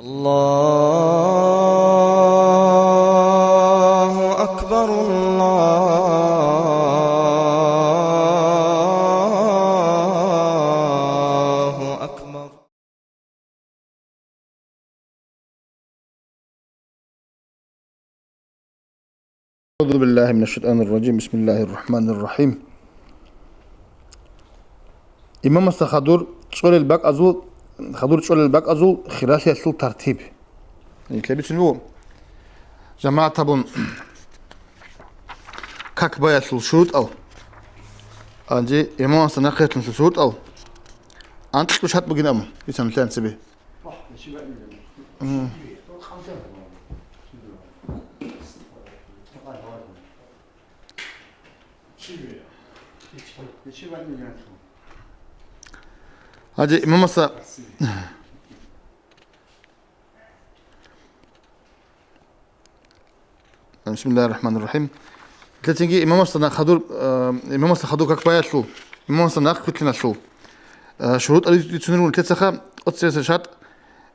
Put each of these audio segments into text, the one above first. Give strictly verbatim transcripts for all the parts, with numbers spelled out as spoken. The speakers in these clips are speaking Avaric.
الله أكبر، الله أكبر. أعوذ بالله من الشيطان الرجيم. بسم الله الرحمن الرحيم. Имамасда хадур чӀолел бакӀазул, хадур чӀолел бакӀазул хиралъиялъул тартиб. Нилъер бицун буго, жамагӀат гьабун как баялъул шурутӀал, гьанже имамасда нахъеялъул шурутӀал анкьго шартӀ бугин абун, бицана нилъеда цебе. Мгм. Гьанже имамасда, бисмиллагьир рахӀманир рахӀим. Лъецинги имамасда нахъ хадур, э, имамасда хадур как баялъул, имамасда нахъ кветлъиналъул, э, шурутӀал рицунел рун лъецаха, оццеса шартӀ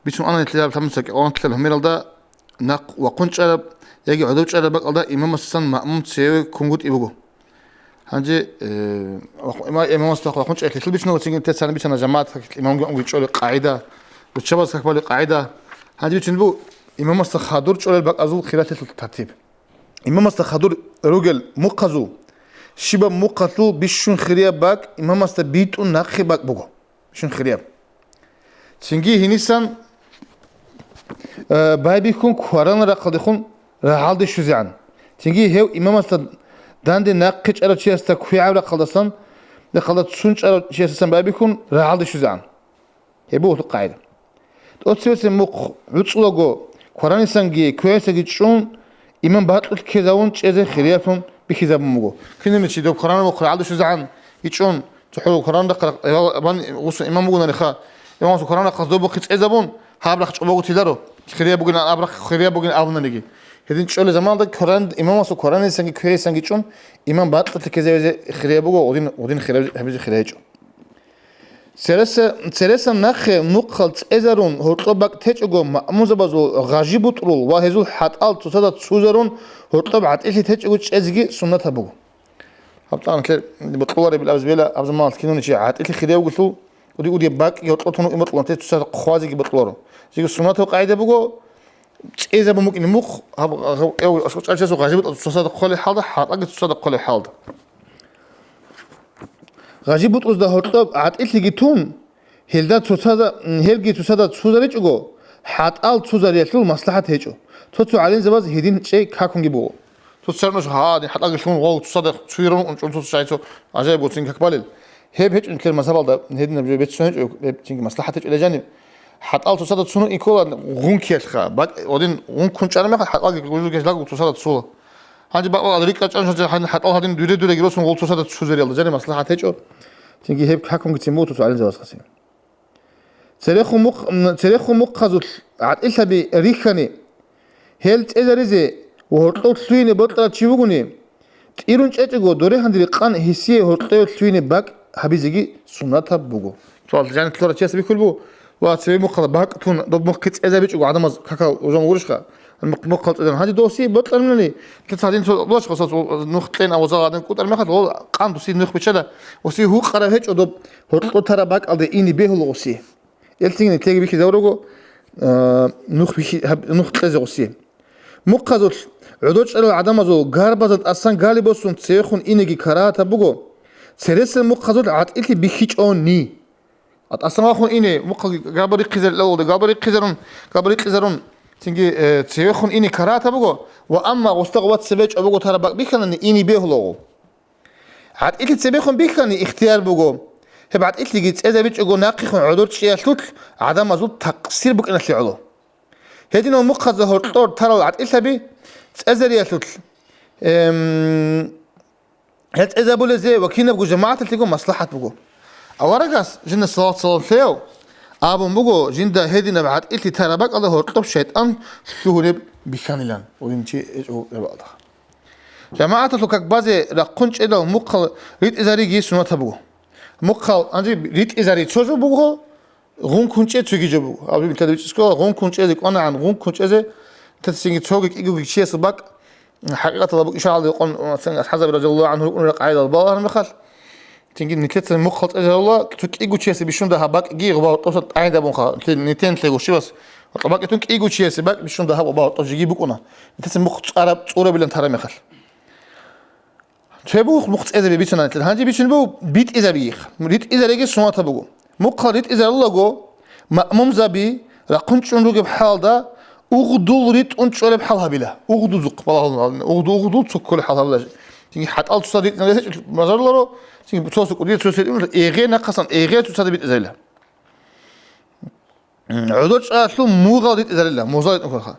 бицун ана нилъер гьаб лъабнуса кӀикъоялда гьумералда, нахъ вахъун чӀараб яги гӀодов чӀараб бакӀалда имамасдасан маъмум цеве кунгутӀи буго. Гьанже, э, вахъ-, има-, имамасда вахъун чӀаралъул бицунеб цинги тецана бицана жамагӀат как имамги унгичӀолеб къагӀида, руччабаз как балеб къагӀида. Гьанже бицун буго имамасда хадур чӀолел бакӀазул хиралъиялъул тартиб. Имамасда хадур ругел мухъазул, щибаб мухъалъул бищун хирияб бакӀ имамасда битӀун нахъе бакӀ буго. Щун хирияб. Цинги гьенисан, э, байбихьун кваранаб рахъалдехун рагӀалде щвезегӀан. Цинги гьев имамасда данде нахъе чӀарав чиясда квегӀаб рахъалдасан, рахъалда цун чӀарав чиясдасан байбихьун рагӀалде щвезегӀан. Гьеб буго къагӀида. ТӀоцебесеб мухъ гӀуцӀулаго кваранисанги квегӀисанги чӀун, имам бакьулъ ккезавун чӀезе хириялъун бихьизабун буго. Кинабниги чи доб кваранаб мухъ рагӀалде щвезегӀан ичӀун, цохӀо кваранаб рахъ-, рахъ-, гъусун имам бугонаниха, имамасул кваранаб рахъалъ доб мухъ цӀезабун, гьаб рахъ чӀобого тиларо, хирияб бугин, аб рахъ хирияб бугин абунаниги. Гьедин чӀолеб заманалда кваран-, имамасул кваранисанги квегӀисанги чӀун, имам бакьулъ ккезавизе хирияб буго, гъудин, гъудин хирияб гьабизе хирия гьечӀо. Цереса-, цересан нахъе мухъал цӀезарун гьоркьоб бакӀ течӀого, маъмумзабазул гъажи бутӀрул ва гьезул хӀатӀал цоцазда цузарун гьоркьоб гӀатӀилъи течӀого чӀезеги суннатаб буго. Гьаб тӀанлъер бокьулареб абизе бегьила, гьаб заманалъ кинабниги чи гӀатӀилъи хириявгулъул, уди-уди бакӀги гьоркьоб тун имакълъун те цоцазда хъвазеги бокьуларо. Жеги суннатаб къагӀида буго, цӀезабун букӀине мухъ, гьаб, гьаб, гьев, гьав чӀалчиясул гъажи бутӀа цоцазда хъвалеб хӀалда, хӀатӀаги цоцазда хъвалеб хӀалда. Гъажи бутӀрузда гьоркьоб гӀатӀилъиги тун, гьелда цоцазда, гьелги цоцазда цузаричӀого, хӀатӀал цузариялъул маслахӀат гьечӀо. Цо-цо гӀалимзабаз гьедин чӀей какунги буго. Цо цернуш гьадин хӀатӀаги лъун гъов цоцазда цуйрун унчӀун цо чайцо гӀажаиб буцин как балел. Гьеб гьечӀо нилъер мазгьабалда, гьединаб жо беццун гьечӀо, гьеб цинги маслахӀат гьечӀила жаниб. ХӀатӀал цоцазда цунун иккола гъункиялъха, бакӀ-, гьадин гъункун чӀараб мехалъ хӀатӀалги гужуги гьелдаго цоцазда цула. Гьанже бакъвал рикӀкӀад чӀван хӀатӀал гьадин дуре-дуреги росун гъол цоцазда цузариялда жаниб маслахӀат гьечӀо, цинги гьеб какунги цин буго цоцазда гӀалимзабазхъаси. Церехун мухъ-, м, церехун мухъазул гӀатӀилъаби рихьани, гьел цӀезаризе ва гьоркьов лъугьине бокьарав чи вугони, тӀирун чӀечӀого доре гьанже рекъан гьесие гьоркьове лъугьине бакӀ гьабизеги суннатаб буго. Суал, жаниб лъурав чияс бихьулеб буго, ва цеве мухъала бакӀ тун доб мухъги цӀезабичӀого гӀадамаз какал ужан гурищха? Мухъ-, мухъал цӀезан. Гьанже досие бокьараб мунани, лъица гьадин цо лъугьа-, нух кьен авазал гьадин кӀутӀар мехалъ, гъол къан досие нух биччала, досие гьукъараб гьечӀо доб гьоркьов тараб бакӀалде ине бегьула гъосие. Гьелцинги нилъеги бихьизавурого, а, нух бихьи-, гьаб-, нух кьезе гъосие. Мухъазул гӀодор чӀарал гӀадамазул гарбазда тӀасан гали босун цевехун инеги карагьатаб буго, цересел мухъазул гӀатӀилъи бихьичӀони. А тӀасан вахун ине, мухъаги габа рихъизарилалда, габа рихъизарун, габа рикьизарун, цинги, э, цевехун ине карагьатаб буго, ва амма гъусда гъова цебе чӀобого тараб бакӀ бихьанани, ине бегьулаго. ГӀатӀилъи цебехун бихьани ихтияр буго. Гьеб гӀатӀилъиги цӀезабичӀого нахъехун гӀодор чӀиялъулъ гӀадамазул такъсир букӀиналъе гӀоло. Гьединал мухъазда гьоркьор тарал гӀатӀилъаби цӀезариялъулъ, эм, гьел цӀезабулезе ва кинабго жамагӀаталъего маслахӀат буго. Аварагас, жинда салат-салам лъеяв, абун буго, жинда гьединаб гӀатӀилъи тараб бакӀалда гьоркьоб шайтӀан лъугьунеб бихьанилан, гьедин чи гьечӀо гьеб бакӀалда. ЖамагӀаталъул как базе рахъун чӀедал мухъал ритӀизариги суннатаб буго. Мухъал гьанже ритӀизари цо жо буго, Гъункун чӀе цоги жо буго. Абу нилъеда бичӀчӀизе ккола, гъункун чӀезе кӀванагӀан, гъункун чӀезе, нилъеца цинги цоги кӀиго чиясул бакӀ, хӀакъикъаталда букӀин шагьалда къон, мацан, асхӀабзаби радияллагьу гӀанхӀу рукӀунел къагӀидал балагьараб мехалъ, цинги нилъеца мухъал цӀезарула, цо кӀиго чиясе бищун дагьаб бакӀги гъуба гьоркьосан тӀагӀиндабунха, нилъе-, нилъеца нилъего щибас, гьоркьоб бакӀитун кӀиго чиясе бакӀ бищун дагьаб гъуба гьоркьоб жеги букӀуна, нилъеца мухъ цӀараб, цӀурабилан тараб мехалъ. Цебе мухъ цӀезаби бицана нилъер. Гьанже бицунеб буго битӀизабиихъ. РитӀизареги суннатаб буго. Мухъал ритӀизарулаго, маъмумзаби рахъун чӀун ругеб хӀалда, угъдул ритӀун чӀолеб хӀал гьабила. Угъдузухъ балагьун, угъду-, угъдул цо кколеб хӀал гьабила. Цинги хӀатӀал цоцазда ритӀизаруларо, цинги цоцазда кӀудиял цоцазда ритӀун, эгъе нахъасан, эгъе цоцазда битӀизарила. ГӀодор чӀаралъул мугъал ритӀизарила, мугъзал ритӀухъаха.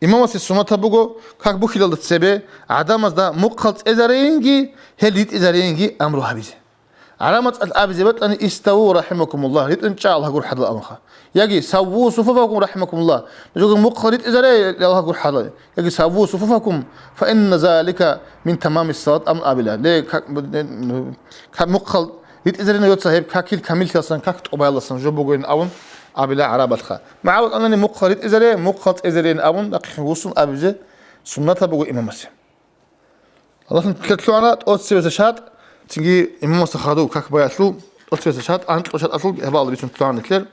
Имамасе суннатаб буго, как бухьилалда цебе, гӀадамазда мухъал цӀезарейинги, гьел ритӀизарейинги амру гьабизе. ГӀараб мацӀалъ абизе батани, «Иставу рахӀимакумуллагь», ритӀун чӀа Аллагь гурхӀадал абунха. Яги, «Савву суфуфакум рахӀимакумуллагь», нужеги мухъал ритӀизарей Аллагь гурхӀадал. Яги, «Савву суфуфакум, фа инна залика мин тамамис салат», амру абила. Ле, как, как мухъал ритӀизарина йоца гьеб какил камиллъиялсан, как тӀубаяласан жо бугоин абун абила гӀарабалъха. МагӀарул анани мухъал ритӀизаре, мухъал цӀезареин абун, рахъихъин вуссун абизе суннатаб буго имамасе. Аллагьас нилъер лъугӀана тӀоцебесеб шартӀ, цинги имамасда хадуб как баялъул тӀоцебесеб шартӀ, анкьго шартӀалъул гьабаалда бицун лъугӀана нилъер.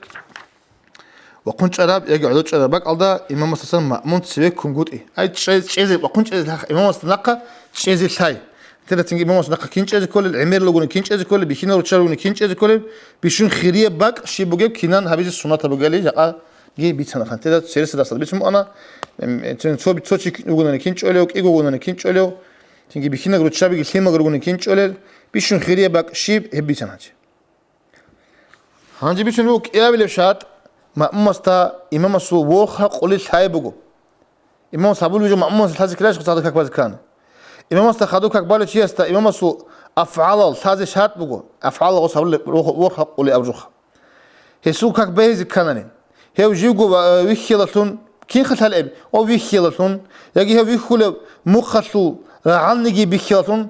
Вахъун чӀараб яги гӀодор чӀараб бакӀалда имамасдасан маъмун цеве ккунгутӀи. Ай, чӀе-, чӀезе, вахъун чӀезе лъай, имамасда нахъа чӀезе лъай. Нилъеда цинги имамасда нахъа кин чӀезе кколел, гӀемер ругони кин чӀезе кколел, бихьинал руччал ругони кин чӀезе кколел, бищун хирияб бакӀ щиб бугеб кинан гьабизе суннатаб бугели, жакъа ги бицана хан. Нилъеда цересадаса бицун буана, м, цин цо, цо чи ругони кин чӀолев, кӀиго ругони кин чӀолев, цинги бихьинал руччабиги лъимал ругони кин чӀолел, бищун хирияб бакӀ щиб, гьеб бицана гьанже. Гьанже бицун буго кӀиабилеб шартӀ, маъмумасда имамасул ворхӀ къулил лъай буго. Имамас гьабулеб жо маъмумас лъазе ккеларищ, цадахъ как базе ккани? Имамасда хадуб как балев чиясда имамасул афгӀалал лъазе шартӀ буго, афгӀалал гъос гьабулеб ворхӀ-, ворхӀ къулей абуржуха. Гьесул как бегьизе кканани, гьев живго ва-, вихьилалъун, кинха лъалеб, ва вихьилалъун, яги гьев вихьулев мухъалъул рагӀалниги бихьилалъун,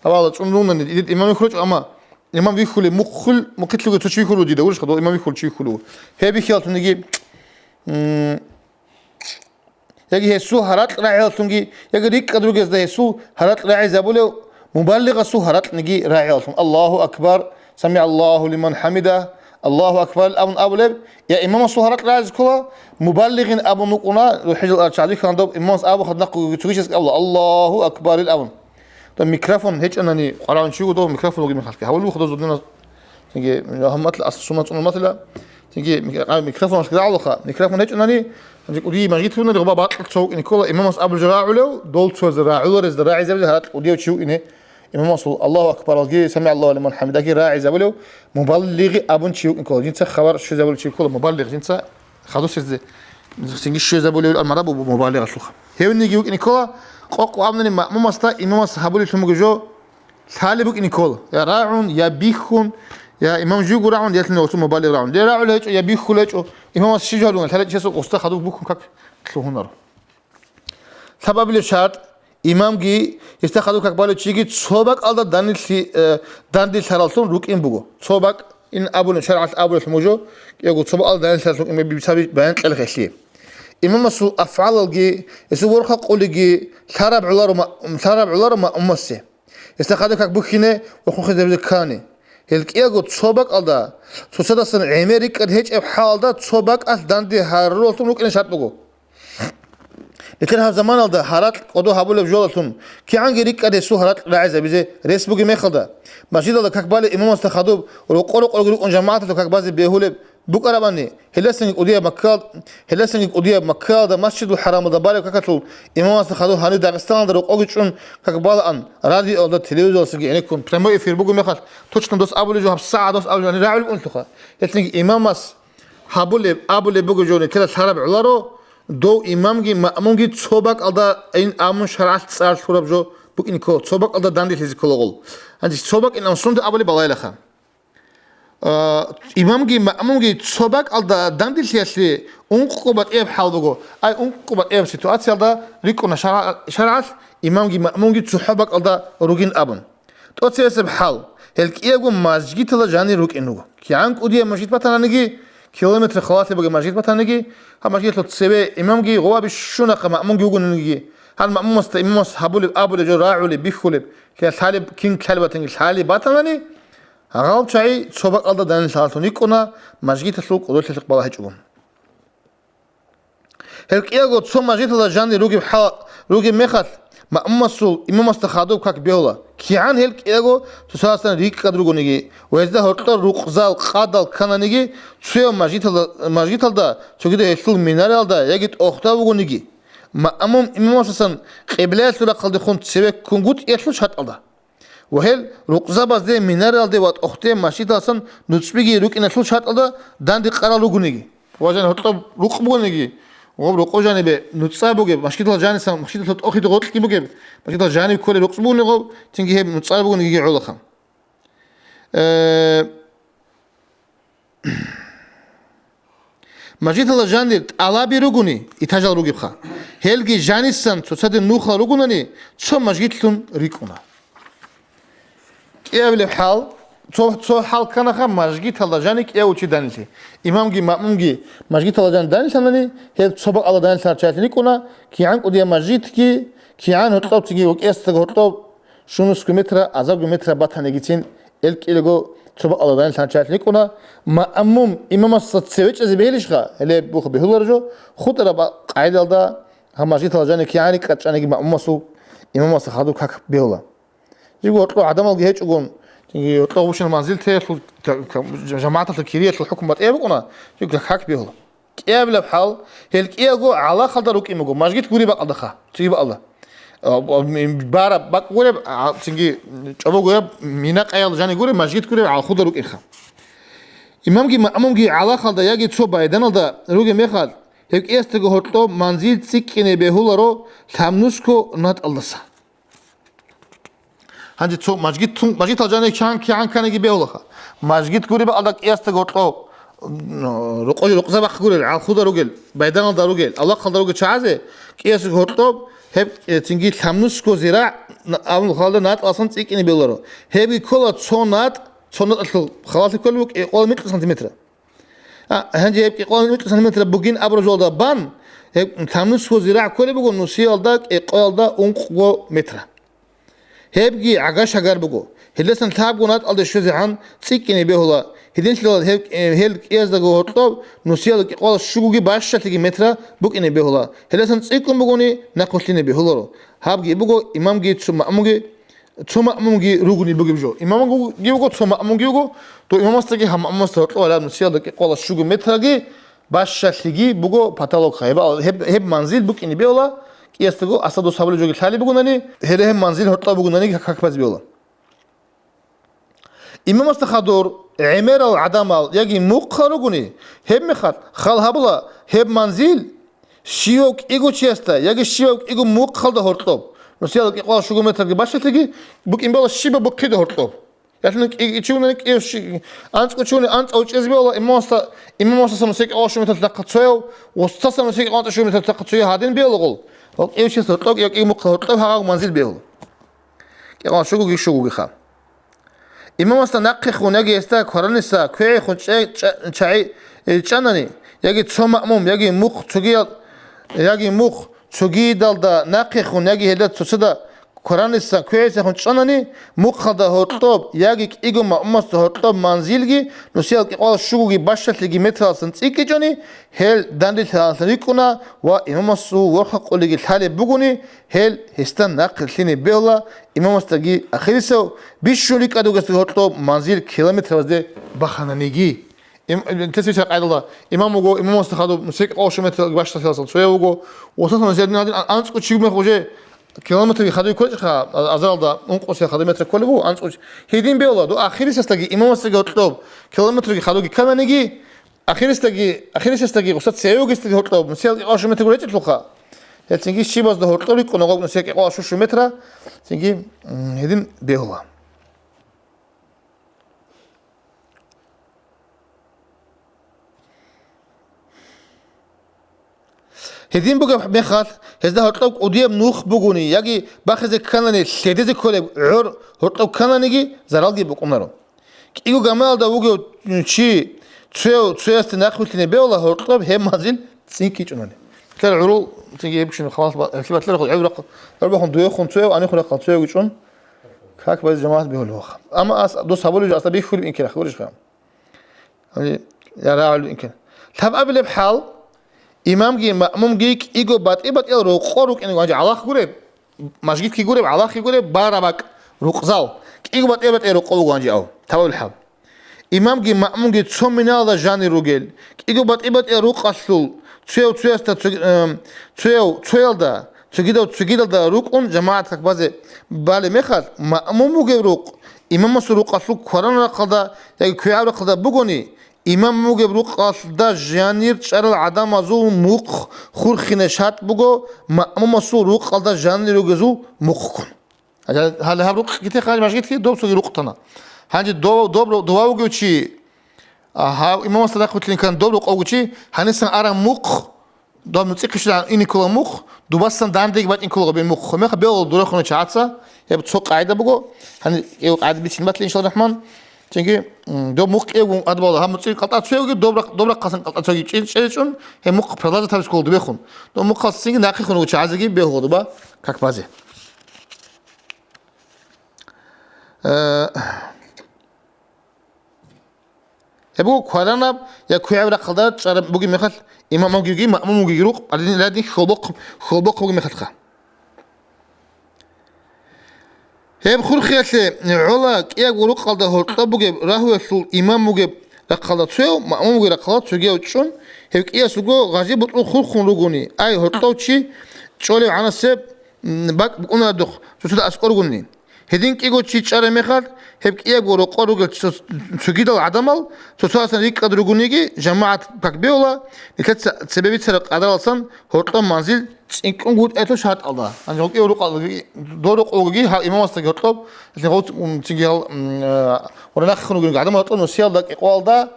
авала цӀун рунани, имам вихьулечӀо, амма имам вихьулев мухъул, мухъилъуги цо чи вихьулев дида, урушха, дов имам вихьулев чи вихьулев. Гьев бихьилалъуниги, м, яги гьесул гьаракь рагӀиялъунги, яги рикӀкӀад ругезда гьесул гьаракь рагӀизабулев, мубаллигъасул гьаракьниги рагӀиялъун. Аллагьу акбар, самигӀаллагьу лиман хӀамидагь, Аллагьу акбар абун абулеб, я имамасул гьаракь рагӀизе ккола, мубаллигъин абун букӀуна, рухӀижал арчагӀади хьандаб имамас абухъад нахъуги цогичес абула, Аллагьу акбарил абун. То микрофон гьечӀанани, къварагӀун чи вуго, дов микрофон вугеб мехалъги. Гьавулев худуз дунас. Цинги гьамматла ас-, сума цӀунуматила. Цинги мик-, а, микрофон аскӀ рагӀулаха. Микрофон гьечӀунани, гьанже кӀудияб мажгит гьунани, гъуба бакьулъ цо вукӀине ккола, имамас абулеб жо рагӀулев, дол цоязе рагӀуларезда рагӀизабизе гьаракь кӀудияв чи вукӀине. Имамасул Аллагьу акбаралги, самигӀаллагьу лиман хӀамидагьги рагӀизабулев, мубаллигъи абун чи вукӀине ккола. Жинца хабар щвезабулев чи вукӀине ккола, мубаллигъ, жинца хадусезде цинги щвезабулев амара буго мубаллигъалъулха. Гьевниги вукӀине ккола, къокъ абунани маъмумасда имамас гьабулеблъун буго жо, лъалеб букӀине ккола, я рагӀун, я бихьун, я имам живго рагӀун, я лъимал гъосул мубаллигъ рагӀун. Я рагӀулев гьечӀо, я бихьулев гьечӀо, имамас щиб жо гьабуна, лъалеб чиясул гъосда хадуб бухьун как лъугьунаро. Лъабабилеб шартӀ, имамги, гьесда хадуб как балев чиги цо бакӀалда данилъи-, э, данделъараллъун рукӀин буго. Цо бакӀ ин абулеб, шаргӀалъ абулеб мужо, кӀиего цо бакӀалда данделъараллъун рукӀин буго, бицаби баян кьела гьелъие. Имамасул афгӀалалги, гьесул ворхӀал къулиги лъараб гӀоларо ма-, лъараб гӀоларо маъмумасе. Гьесда хадуб как бухьине ва хухизабизе ккани. Гьел кӀиего цо бакӀалда, цоцадасан гӀемер рикӀкӀад гьечӀеб хӀалалда цо бакӀалъ данде гьарураллъун рукӀине шартӀ буго. Нилъер гьаб заманалда гьаракь кӀодо гьабулеб жолалъун, кигӀанги рикӀкӀад гьесул гьаракь рагӀизабизе рес бугеб мехалда, мажгиталда как балев имамасда хадуб рокъо-рокъорги рукӀун жамагӀаталда как базе бегьулеб букӀарабани, гьелдасанги кӀудияб Маккал-, гьелдасанги кӀудияб Маккаялда Масжидул ХӀарамалда балеб какалъул имамасда хадуб гьанив Дагъистаналда рокъоги чӀун как балаан, радиоялда, телевизоралдасанги гӀенеккун, прямой эфир бугеб мехалъ, точно дос абулеб жо, гьабсагӀат дос абулеб жо гьанир рагӀулеб унлъуха. Гьелъинги имамас гьабулеб, абулеб буго жо нилъеда лъараб гӀоларо, дов имамги маъмумги цо бакӀалда ин абун шаргӀалъ цӀар лъураб жо букӀине ккола, цо бакӀалда данделъизе ккола гъол. Гьанже цо бакӀ ин абун сунда абулеб балайлаха. А, имамги маъмумги цо бакӀалда данделъиялъе ункъо батӀияб хӀал буго. Ай, ункъо батӀияб ситуациялда рикӀкӀуна шаргӀа-, шаргӀалъ имамги маъмумги цохӀо бакӀалда ругин абун. ТӀоцебесеб хӀал, гьел кӀиябго мажгиталда жанир рукӀин руго. КигӀан кӀудияб мажгит батананиги, Километр халалъи бугеб мажгит батаниги, гьаб мажгиталъул цеве имамги гъова бищунахъа маъмумги вугониги, гьан маъмумасда имамас гьабулеб, абулеб жо рагӀулеб, бихьулеб, лъалеб, кин лъалеб батанги лъалеб батанани, гьал чагӀи цо бакӀалда данил лъалалъун рикӀкӀуна, мажгиталъул кӀодолъиялъухъ балагьичӀого. Гьел кӀиялго цо мажгиталда жанир ругеб хӀал, ругеб мехалъ, маъмумасул имамасда хадуб как бегьула. КигӀан гьел кӀиялго цоцаздасан рикӀкӀад ругониги ва гьезда гьоркьор рукъзал, къадал ккананиги, цояв мажгиталда, мажгиталда, цогидав гьелъул минареялда яги тӀохда вугониги, маъмум имамасдасан къиблаялъул рахъалдехун цеве ккунгутӀиялъул шартӀалда. Ва гьел рукъзабазде, минареялде ва тӀохде мажгиталдасан нуцӀбиги рукӀиналъул шартӀалда данде къарал ругониги. Ва жаниб гьоркьоб рукъ бугониги, гъоб рокъо жанибе нуцӀа бугеб, мажгиталъ жанисан, мажгиталъ тӀохиде гъоркьги бугеб, мажгиталъ жаниб кколеб рукъ бугони гъоб, цинги гьеб нуцӀа бугониги гӀолаха. Э, Мажгиталда жанир тӀалаби ругони, этажал ругебха. Гьелги жанисан цоцазде нухал ругонани, цо мажгитлъун рикӀкӀуна. КӀиабилеб хӀал, цо, цо хӀал кканаха мажгиталда жани кӀиявго чи данилъи. Имамги маъмумги мажгиталда жани данилъанани, гьеб цо бакӀалда данилъарал чагӀилъун рикӀкӀуна, кигӀан кӀудияб мажгитги, кигӀан гьоркьоб цинги ва кӀиясдаго гьоркьоб, щунусго метра, азарго метра батанигицин, гьел кӀиялго цо бакӀалда данилъарал чагӀилъун рикӀкӀуна, маъмум имамасда цеве чӀезе бегьилищха, гьеле буха бегьуларо жо, хутӀараб къагӀидалда гьаб мажгиталда жани кигӀан рикӀкӀад чӀаниги маъмумасул имамасда хадуб как бегьула. Жиго гьоркьоб гӀадамалги гьечӀогун, гьоркьоб бушина манзилтеялъул, жамагӀаталъул кириялъул хӀукму батӀияб букӀуна, жиго как бегьула. КӀиабилеб хӀал, гьел кӀиялго гӀалахалда рукӀин буго, мажгит гуреб бакӀалдаха, цоги бакӀалда. А, а, м, бараб бакӀ гуреб, а, цинги чӀобогояб минакъаял жани гуреб, мажгит гуреб гӀалахуда рукӀинха. Имамги маъмумги гӀалахалда яги цо байданалда ругеб мехалъ, гьеб кӀиясдаго гьоркьоб манзил цӀикӀкӀине бегьуларо лъабнусго натӀалдаса. Гьанже цо мажгит тун, мажгитал жанир кигӀан, кигӀан кканиги бегьулаха. Мажгит гуреб бакӀалда кӀиясда гьоркьоб, м, рокъо-, рокъзабахъ гурел, гӀалхуда ругел, байданалда ругел, авлахъалда ругел чагӀазе, кӀиясда гьоркьоб, гьеб, э, цинги лъабнусго зирагӀ, на-, абун халда натӀаласан цӀикӀкӀине бегьуларо. Гьебги ккола цо натӀ, цо натӀалъул халалъи кколеб буго кӀикъоялда микьго сантиметр. А, гьанже гьеб кӀикъоялда микьго сантиметр бугин абураб жоялда бан, гьеб лъабнусго зирагӀ кколеб буго нусиялда кӀикъоялда ункъго метра. Гьебги гӀага-шагар буго. Гьелдасан лъабго натӀалде щвезегӀан цӀикӀкӀине бегьула. Гьединлъидал гьеб, э, гьел кӀияздаго гьоркьоб нусиялда кӀикъоялда щугоги бащалъиги метра букӀине бегьула. Гьелдасан цӀикӀкӀун бугони, нахъвилълъине бегьуларо. Гьабги буго имамги цо маъмумги Цо маъмумги ругони бугеб жо. Имамги вуго, цо маъмумги вуго, то имамасдаги гьаб маъмумасда гьоркьоб гьалаб нусиялда кӀикъоялда щуго метраги бащалъиги буго потолокха. Гьеб, гьеб, гьеб манзил букӀине бегьула, кӀиясдаго асда дос гьабулеб жоги лъалеб бугонани, гьеле гьеб манзил гьоркьоб бугонаниги как базе бегьула. Имамасда хадур гӀемерал гӀадамал яги мухъал ругони, гьеб мехалъ хал гьабула гьеб манзил щивав кӀиго чиясда яги щивав кӀиго мухъалда гьоркьоб. Нусиялда кӀикъоялда щуго метраги бащалъиги букӀин бегьула щибаб бухъида гьоркьоб. Ялъуни кӀи-, чи вугони кӀиго щи-, анцӀго чи вугони анцӀго чӀезе бегьула имамасда, имамасдаса нусиялда кӀикъоялда щуго метралъ тахъа цояв, устазаса нусиялда кӀикъоялда щуго метралъ тахъа цояв гьадин бегьула гъол. Ва кӀиго чиясда гьоркьоб кӀиго мухъалда гьоркьоб гьагъаб манзил бегьула. КӀикъоялда щугоги щугогиха. Имамасда нахъехун яги гьесда квараниса квегӀехун чӀа-, чӀа-, чагӀи, э, чӀанани, яги цо маъмум, яги мухъ цогиял, яги мухъ цогидалда нахъехун, яги гьелда цоцазда квараниса квегӀисехун чӀанани, мухъалда гьоркьоб яги кӀиго маъмумасда гьоркьоб манзилги нусиялда кӀикъоялда щугоги бащалъиги метралдасан цӀикӀкӀичӀони, гьел данде лъалалъун рикӀкӀуна ва имамасул ворхъа къулиги лъалеб бугони, гьел гьесда нахъе лъине бегьула, имамасдаги ахирисев бищун рикӀкӀад вугесдаги гьоркьоб манзил километрабазде бахананиги. Им-, им-, тесвича къайдалда, имам вуго, имамасда хадуб нусиялда кӀикъоялда щуго метр бащалъиялдасан цояв вуго, устазасан нусиялда гьадин анцӀго чи мех уже километрги хадуй кколечӀха, а-, азаралда ункъосе хадуй метр кколеб буго, анцӀго чи. Гьедин бегьула, дов ахирисасдаги имамасдаги гьоркьоб километрги хадуги ккананиги, Ахирисдаги, ахирисдасдаги гъусда цеве вугесдаги гьоркьоб нусиялда кӀикъоялда щуго метр гуречӀелъулха. Гьел цинги щибазда гьоркьор рикӀкӀуна гъоб нусиялда кӀикъоялда щуго метра, цинги, м, гьедин бегьула. Гьедин бугеб мехалъ, гьезда гьоркьоб кӀудияб нух бугони яги бахизе кканани лъедезе кколеб гӀор гьоркьоб ккананиги заралги букӀунаро. КӀиго гамаялда вугев чи цояв, цоясде нахъвилълъине бегьула гьоркьоб гьеб манзил цӀинкӀкӀичӀунани. Лъер гӀурул, цинги гьеб кӀвечӀеб хабалъ ба-, хабалъ батӀалъи рахъал, гӀев рахъал, гьарбахун дуехун цояв, анихун рахъал цояв гьечӀун, как базе жамагӀат бегьулев ваха. Амма ас, дос гьабулев жо асда бихьулеб инкерах, гурищха? Гьанже я рагӀулев инкер. Лъабабилеб хӀал, имамги маъмумги кӀиго батӀи-батӀиял рокъор рукӀине гьанже гӀалахъ гуреб, мажгитги гуреб, гӀалахъги гуреб, бара бакӀ, рукъзал, кӀиго батӀи-батӀиял рокъов вуго гьанже ав, тавабил хӀал. Имамги маъмумги цо миналда жанир ругел, кӀиго батӀи-батӀиял рукъалъул, цояв цоясда цо-, эм, цояв цоялда, цогидав цогидалда рукӀун жамагӀат как базе балеб мехалъ, маъмум вугев рукъ имамасул рукъалъул кваранаб рахъалда яги квегӀаб рахъалда бугони, имам вугеб рукъалъда жанир чӀарал гӀадамазул мухъ хурхине шартӀ буго, маъмумасул рукъалда жанир ругезул мухъгун. Гьале гьаб рукъги техъан мажгитги доб цоги рукъ тана. Гьанже дов-, доб-, дова вугев чи, а, гьав имамасда нахъвилълъин ккан доб рукъ вугев чи, гьанисан араб мухъ, доб нуцӀихъе щвезегӀан ине ккола мухъ, дубасан дандеги бачӀин ккола гьеб мухъ. Гьеб мехалъ бегьула дурахуначи гӀаца, гьеб цо къагӀида буго. Гьаниб гьеб къагӀида бицине батила, иншаллагьу рахӀман. Цинги, м, доб мухъ кӀиявгун гьадаб гьаб муцӀир кӀалтӀа цоявги, доб рахъ-, доб рахъасан кӀалтӀа цояги чӀе-, чӀезечӀун, гьеб мухъ продолжать гьабизе ккола дубехун. Доб мухъалъ цинги нахъехун вугев чагӀазеги бегьула дуба как базе. Э, гьеб буго кваранаб я квегӀаб рахъалда чӀараб бугеб мехалъ, имам вугевги, маъмум вугевги рукъ, гьадин, гьадин хьолбохъ-, хьолбохъ бугеб мехалъха. Гьеб хурхиялъе гӀола кӀиябго рукъалда гьоркьоб бугеб рагьуялъул имам вугеб рахъалда цояв, маъмум вугеб рахъалда цогияв чӀун, гьев кӀияс вуго гъажиб бутӀрул хурхун ругони, ай, гьоркьов чи чӀолев гӀанасеб, м, бакӀ букӀунаредухъ цоцазда аскӀор ругони. Гьедин кӀиго чи чӀараб мехалъ, гьеб кӀиябго рокъор ругел цо-, цогидал гӀадамал цоцаздасан рикӀкӀад ругониги, жамагӀат как бегьула, нилъеца цебе бицараб къадаралдасан гьоркьоб манзил цӀинкӀкӀунгутӀиялъул шартӀалда. Гьанже гьоркьов рукъалги, доб рокъовги гьав имамасдаги гьоркьоб, гьелъин гъов-, м, цинги гьал, м, э, гьура нахъехун ругел гӀадамал гьоркьоб нусиялда кӀикъоялда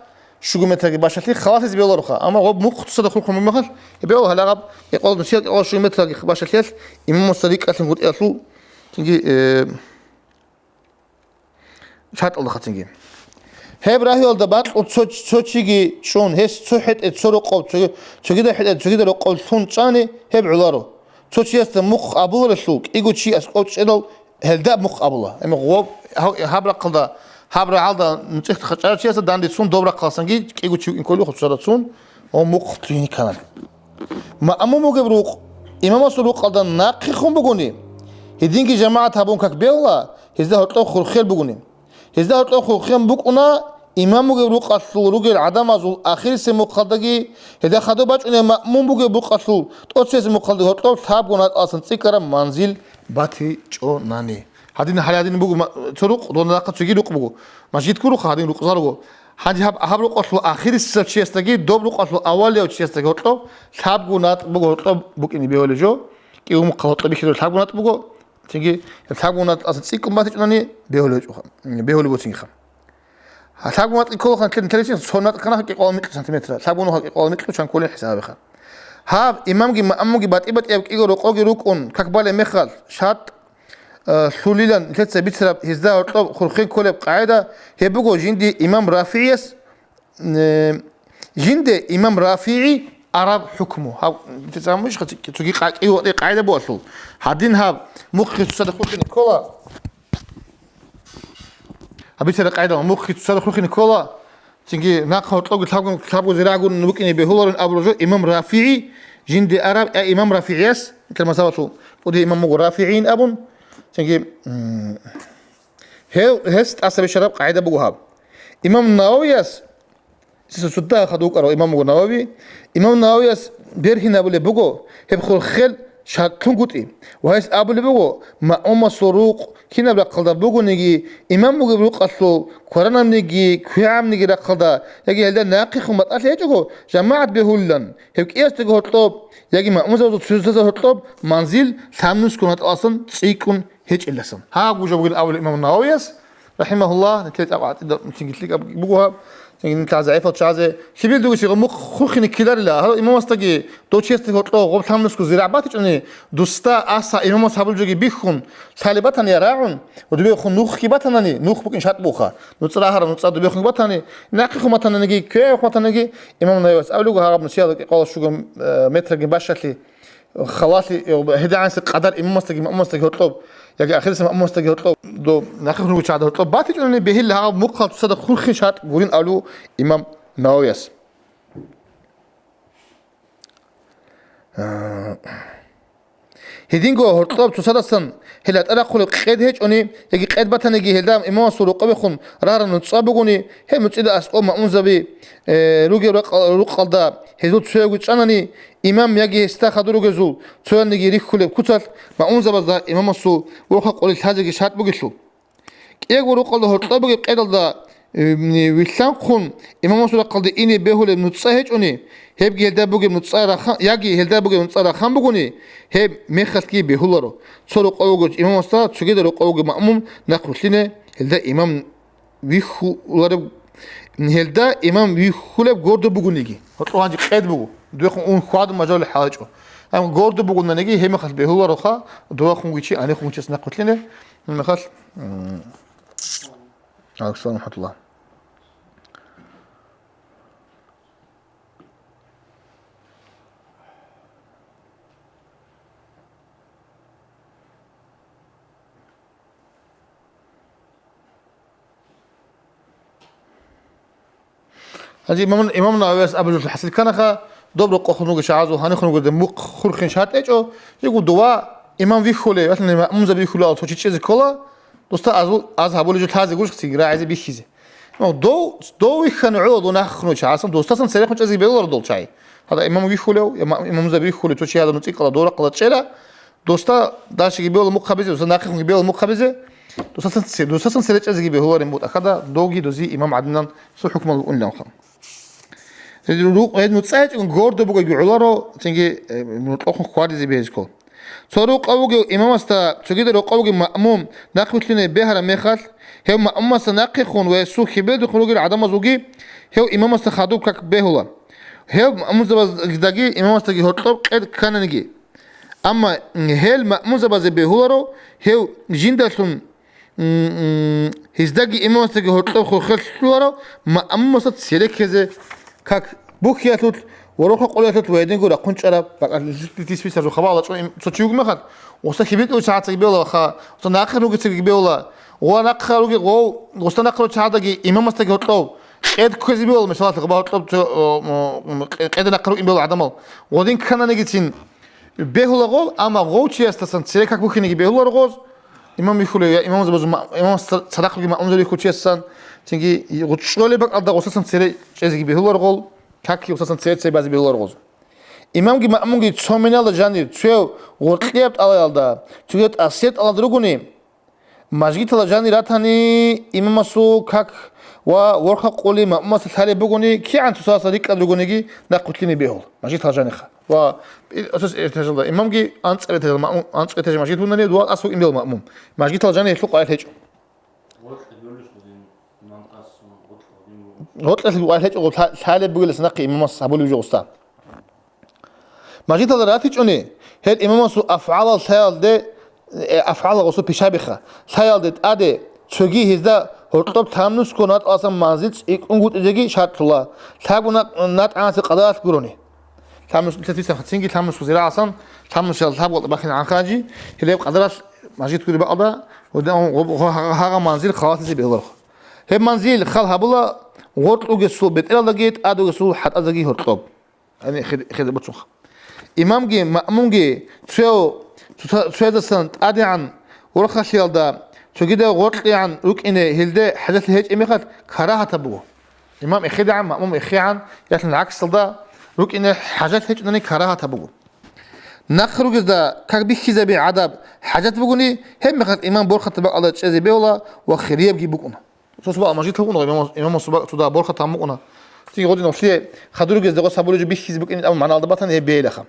щуго метрги бащалъи халалъизе бегьулароха. Амма гъоб мухъ цоцазда хурхун бугеб мехалъ, гьеб бегьула гьалагъаб кӀикъоялда, нусиялда кӀикъоялда щуго метрги бащалъиялъ имамасда рикӀкӀалъунгутӀиялъул цинги, э, шартӀалда хъацинги. Гьеб рагьуялда бакьун цо, цо чиги чӀун, гьес цо хӀетӀе цо рокъов, цо-, цогидал хӀетӀе цогидал рокъов лъун чӀани, гьеб гӀоларо. Цо чиясда мухъ абуларелъул, кӀиго чи аскӀов чӀедал гьелда мухъ абула. Гьеб гъоб-, гьав-, гьаб рахъалда, гьаб рагӀалда нуцӀихъ чӀарав чиясда дандечӀун доб рахъалдасанги кӀиго чи вукӀин кколев хуцаразда цун, гьав мухъ лъугьине кканани. Маъмум вугеб рукъ имамасул рукъалда нахъехун бугони, гьединги жамагӀат гьабун как бегьула, гьезда гьоркьоб хурхел бугони. Гьезда гьоркьоб хурхен букӀуна, имам вугеб рукъалъул ругел гӀадамазул ахирисеб мухъалдаги, гьелда хадуб бачӀунеб маъмум бугеб рукъалъул тӀоцебесеб мухъалдаги гьоркьоб лъабго натӀалдасан цӀикӀкӀараб манзил батичӀонани. Гьадин, гьале гьадин буго ма-, цо рукъ, донда нахъа цоги рукъ буго. Мажгит гуроха, гьадин рукъзал руго. Гьанже гьаб, гьаб рукъалъул ахирисав чиясдаги, доб рукъалъул авалияв чиясдаги гьоркьоб лъабго натӀ буго, гьоркьоб букӀине бегьулеб жо. КӀиго мухъал гьоркьоб бихьидал лъабго натӀ буго. Цинги гьеб лъабго натӀ аса цӀикӀкӀун батичӀунани бегьулеб гьечӀо-, бегьулеб буцинги ха. Гьа, лъабго натӀ кколаха нилъер, нилъер цо натӀ кканаха кӀикъоялда микьу сантиметр. Лъабго нуха кӀикъоялда микьу чан кколин хӀисаб гьабиха. Гьаб имамги маъмумги батӀи-батӀияб кӀиго рокъоги рукӀун, как балеб мехалъ, шартӀ, э, лъулилан нилъеца бицараб гьезда гьоркьоб хурхен кколеб къагӀида гьеб буго жинди имам РафигӀияс, э, жинде имам РафигӀи араб хӀукму. Гьаб, нилъеца гьаб муж ха-, цоги къа-, кӀиго къагӀида бугелъул. Гьадин гьаб мухъги цоцазда хурхине ккола. Гьаб бицараб къагӀида мухъги цоцазда хурхине ккола, цинги нахъа гьоркьобги лъабго, лъабго зирагӀ гурони букӀине бегьуларин абулеб жо имам РафигӀи жинде араб, э, имам РафигӀияс, нилъер мазгьабалъул кӀудияв имам вуго РафигӀиин абун, цинги, м, гьев, гьес тӀаса бищараб къагӀида буго гьаб. Имам Нававияс Цо-, цо-, цода хадув вукӀарав имам вуго Навави. Имам Нававияс бергьинабулеб буго гьеб хурхел шартлъунгутӀи ва гьес абулеб буго, маъмумасул рукъ кинаб рахъалда бугониги, имам вугеб рукъалъул кваранабниги, квегӀабниги рахъалда яги гьелда нахъехун батӀалъи гьечӀого, жамагӀат бегьулилан, гьев кӀиясдаго гьоркьоб яги маъмумзабазул цоцазда гьоркьоб манзил лъабнусго натӀаласан цӀикӀкӀун гьечӀелдасан. Гьагъаб жо бугин абулеб имам Нававияс, рахӀимагьуллагь, нилъер цӀакъ гӀатӀида, цинги лъикӀаб буго гьаб, Нилъ загӀипал чагӀазе лъибил дугесиго мухъ хурхине ккеларила. Гьал имамасдаги дов чиясда гьоркьо гъоб лъамнусго зирагӀ батичӀони, дусда аса имамас гьабулчӀоги бихьун, лъалеб батани я рагӀун, ва дубехун нухги батанани, нух букӀин шартӀ буха. НуцӀа рагьараб нуцӀа дубехун батани, нахъехун батананиги, квехун батаниги, имам Нававияс абулего гьагъаб нусиялда кӀикъоялда щуго, э, метрги бащалъи, халалъи, э, гьедигӀанси къадар имамасдаги маъмумасдаги гьоркьоб, яги ахирисеб маъмумасдаги гьоркьоб, дов нахъехун ругел чагӀазда гьоркьоб батичӀони, бегьилла гьагъаб мухъал цоцазда хурхин шартӀ гурин абулев имам Нававияс. Гьединго гьоркьоб цоцадасан гьел гьатӀа рахъулеб къед гьечӀони, яги къед батаниги гьелда имамасул рокъобехун рагьараб нуцӀа бугони, гьеб нуцӀида аскӀоб маъмумзаби, э, ругеб ракъ-, рукъалда гьезул цоявги чӀанани, имам яги гьесда хадур ругезул цояниги рихьулеб куцалъ маъмумзабазда имамасул ворхъа къулей лъазеги шартӀ бугелъул. КӀиябго рукъалда гьоркьоб бугеб къедалда, э, вилълъанхъун имамасул рахъалде ине бегьулеб нуцӀа гьечӀони, гьебги гьелда бугеб нуцӀа раха-, яги гьелда бугеб нуцӀа рахан бугони, гьеб мехалъги бегьуларо. Цо рокъов вуго имамасда, цогидал рокъов вуго маъмум нахъ вилълъине, гьелда имам вихьулареб, гьелда имам вихьулеб гордо бугониги. Гьоркьоб гьанже къед буго. Духъун ун хьвадун мажалул хӀалачӀо. Амма гордо бугонаниги, гьеб мехалъ бегьулароха, духъун вичи, гьанихъун вичияс нахъ вилълъине, гьеб мехалъ, м, алейкум салам ва рахматуллагь. Гьанже имам, имам Нававияс абулеб хӀасил кканаха, доб рокъохун ругел чагӀазул гьанихъун ругелде мухъ хурхин шартӀ гьечӀо, жего дова имам вихьулев, яхълъи маъмумзаби вихьулев цо чи чӀезе ккола, досда азул, аз гьабулеб жо лъазе гурищ цинги рагӀизе бихьизе. Ну, дов, дов вихьана гӀоло дов нахъехун вичи гьасан, досдасан церехун чӀезеги бегьуларо дол чагӀи. Гьадаб имам вихьулев, я ма-, имамзаби вихьулев, цо чи гьадаб нуцӀи ккола, дов рахъалда чӀела, досда дальшеги бегьула мухъ гьабизе, досда нахъехунги бегьула мухъ гьабизе, досасан це-, досасан цере чӀезеги бегьуларин бутӀа, хада довги дози имам гӀадинан цо хӀукмал букӀуниланха. Ру-, гьеб нуцӀа гьечӀого гордо бугоги гӀоларо, цинги, э, нурлъухъун хьвадизе бегьизе ккол. Цо рукъа вугев имамасда цогидал рокъов вугев маъмум нахъ вилълъине бегьараб мехалъ, гьев маъмумасда нахъехун ва гьесул хьибилдехун ругел гӀадамазулги гьев имамасда хадуб как бегьула. Гьев маъмумзабаздаги имамасдаги гьоркьоб къед ккананиги. Амма гьел маъмумзабазе бегьуларо, гьев жиндалъун, м, м, гьездаги имамасдаги гьоркьоб хурхелъуларо, маъмумасда цере ккезе как бухьиялъулъ, ворохъа къулиялъулъ ва гьединго рахъун чӀараб бакӀалъулъ. Дис бицараб хабар алачӀо им-, цо чи вугеб мехалъ, гъосда хьибитӀулев чагӀацаги бегьула, гъосда нахъе ругецаги бегьула, ва нахъа руги-, гъов-, гъосда нахъа ругел чагӀаздаги имамасдаги гьоркьов къед кквезе бегьула, мисалалъе, гъоба гьоркьоб цо, о, м, м, къе-, къеда нахъа ругин бегьула гӀадамал. Гъодин ккананиги цин бегьула гъов, амма гъов чиясдасан цере как бухьинеги бегьуларо гъоз, имам вихьулев, я имамзабазул ма-, имамас ца-, цадахъ ругел маъмумзаби вихьул чиясдасан, цинги гъучӀолеб бакӀалда гъосасан цере чӀезеги бегьуларо гъоз, какги гъосасан цере цебазе бегьуларо гъоз. Имамги маъмумги цо миналда жанир, цояв гъоркьияб тӀалаялда, цояв тӀасияб тӀалаялда ругони, мажгиталда жанир ратани, имамасул как ва ворхъа къули маъмумасда лъалеб бугони, кигӀан цоцаздасан рикӀкӀад ругониги нахъ вилълъине бегьул, мажгиталда жаниха. Ва и-, асас этажалда имамги анцӀаб этажалда маъмум, анцӀаб этажалда мажгит бунани, дова асул имбел маъмум. Мажгиталда жанир гьелъул къварилъи гьечӀо. Гъоркье гьечӀого лъа-, лъалеб бугеласа нахъе имамас гьабулеб жо гъоста. Мажгиталда ратичӀони, гьел имамасул афгӀалал лъаялде, э, афгӀалал гъосул пишабиха, лъаялде тӀаде цоги гьезда гьоркьоб тамнусго натӀаласан манзил цӀикӀкӀунгутӀизеги шартӀлъула, лъабго на-, натӀанасе къадаралъ гурони. Лъабнус-, лъабнусго зирагӀасан, лъабнусиялда лъабго бахин гӀанхъанчи, гьелеб къадаралъ мажгит гури бакӀалда, гъо-, гъо-, гъо-, гьагъа манзил халалъизе бегьуларха. Гьеб манзил хал гьабула гъоркь вугесул бетӀералдаги тӀад вугесул хӀатӀаздаги гьоркьоб. Гьаниб хед-, хеде буцунха. Имамги маъмумги цояв-, цоца-, цоязасан тӀадегӀан ворхалъиялда цогидав гъоркьегӀан рукӀине гьелде хӀажатлъи гьечӀеб мехалъ карагьатаб буго. Имам эхедегӀан, маъмум эхегӀан, ялъун гӀаксалда рукӀине хӀажат гьечӀунани карагьатаб буго. Нахъ ругезда как бихьизаби гӀадаб хӀажат бугони, гьеб мехалъ имам борхатаб бакӀалда чӀезе бегьула ва хириябги букӀуна. Цо-цо бакӀал мажгитал букӀуна, имам, имамасул бакӀ цо дагьаб борхатаб букӀуна. Цинги гъодин гьалъие хадур ругезда гъос гьабулеб жо бихьизе букӀин абун магӀна алда батани гьеб бегьилаха.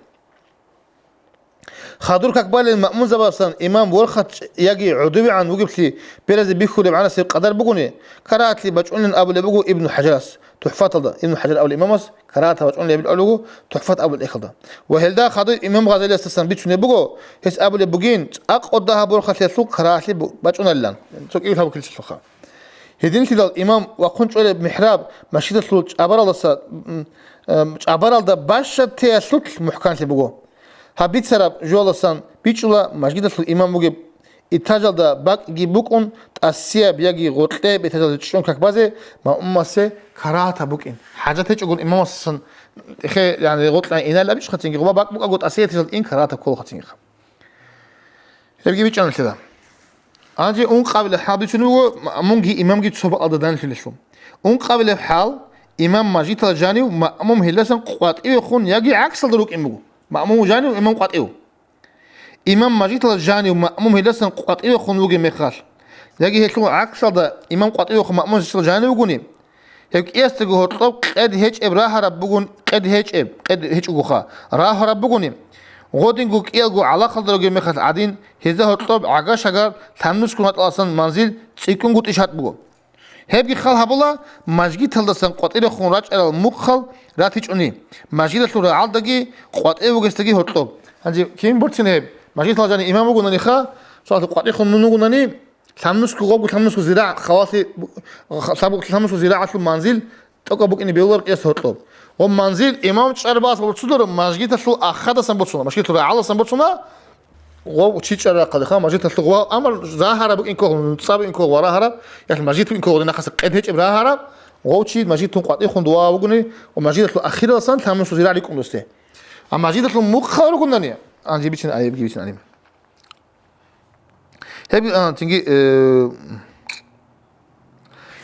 Хадур как балел маъмумзабасан имам ворхат яги гӀодовегӀан вугеблъи беразе бихьулеб гӀанасеб къадар бугони, карагьатлъи бачӀунилан абулеб буго Ибн ХӀажарас ТухӀфаталда, Ибн ХӀажар абулеб имамас карагьат бачӀунилан абулеб буго ТухӀфат абулеб тӀехьалда. Ва гьелда хадур имам Гъазалиясдасан бицунеб буго, гьес абулеб бугин, цӀакъ гьоркьоб борхалъиялъул карагьатлъи бу-, бачӀунарилан. Цо кӀиго лъабго килчилъулха. Гьединлъидал имам вахъун чӀолеб михӀраб машгидалъул чӀабаралдаса, м, м, чӀабаралда бащад теялъулъ мухӀканлъи буго. Гьаб бицараб жоялдасан бичӀчӀула, машгидалъул имам вугеб этажалда бакӀги букӀун, тӀасияб яги гъоркьеяб этажалде чӀун как базе маъмумасе карагьатаб букӀин. ХӀажат гьечӀогун имамасдасан эхе, яни, гъоркье инал абичӀха цинги, гъоба бакӀ букӀаго тӀасияб этажалде ин карагьатаб кколаха цинги. Гьебги бичӀчӀана лъила. Гьанже ункъабилеб хӀал бицунеб буго, маъмумги имамги цо бакӀалда данлъулелъул. Ункъабилеб хӀал, имам мажгиталда жанив, маъмум гьелдасан къватӀивехун яги гӀаксалда рукӀин буго. Маъмум жанив, имам къватӀив. Имам мажгиталда жанив, маъмум гьелдасан къватӀивехун вугеб мехалъ, яги гьелъул гӀаксалда имам къватӀивехун маъмум гьелдаса жанив вугони, гьеб кӀиясдаго гьоркьоб къед гьечӀеб рагьараб бугун, къед гьечӀеб, къед гьечӀогоха, рагьараб бугони, гъодинго кӀиялго гӀалахалда ругеб мехалъ гӀадин, гьезда гьоркьоб гӀага-шагар лъабнусго гьатӀаласан манзил цӀикӀкӀунгутӀи шартӀ буго. Гьебги хал гьабула, мажгиталдасан къватӀирехун рачӀарал мухъал ратичӀони, мажгиталъул рагӀалдаги къватӀив вугесдаги гьоркьоб. Гьанже кин борцин гьеб? Мажгиталда жанив имам вугонаниха, суаллъи къватӀихун мун вугонани, лъабнусго, гъобго лъабнусго зирагӀ, халалъи, лъабго лъабнусго зирагӀалъул манзил тӀокӀаб букӀине бегьулар кӀияс гьоркьоб. Ва манзил имам чӀарабас борцуларо, мажгиталъул ахадасан борцуна, мажгиталъул рагӀалдасан борцуна, гъов чи чӀарарахъалиха, мажгиталъул гъов, амма рагьараб букӀин ккола, нуцӀа букӀин ккола ва рагьараб, яхӀ мажгит букӀин ккола, нахъаса къед гьечӀеб рагьараб, гъов чи мажгитун къватӀихун дова вугони, ва мажгиталъул ахираласан лъабнусго зирагӀ рикӀкӀун досде. А мажгиталъул мухъал ругонани, гьанже бицин, гьебги бицин гьаниб. Гьеб, а, цинги, э,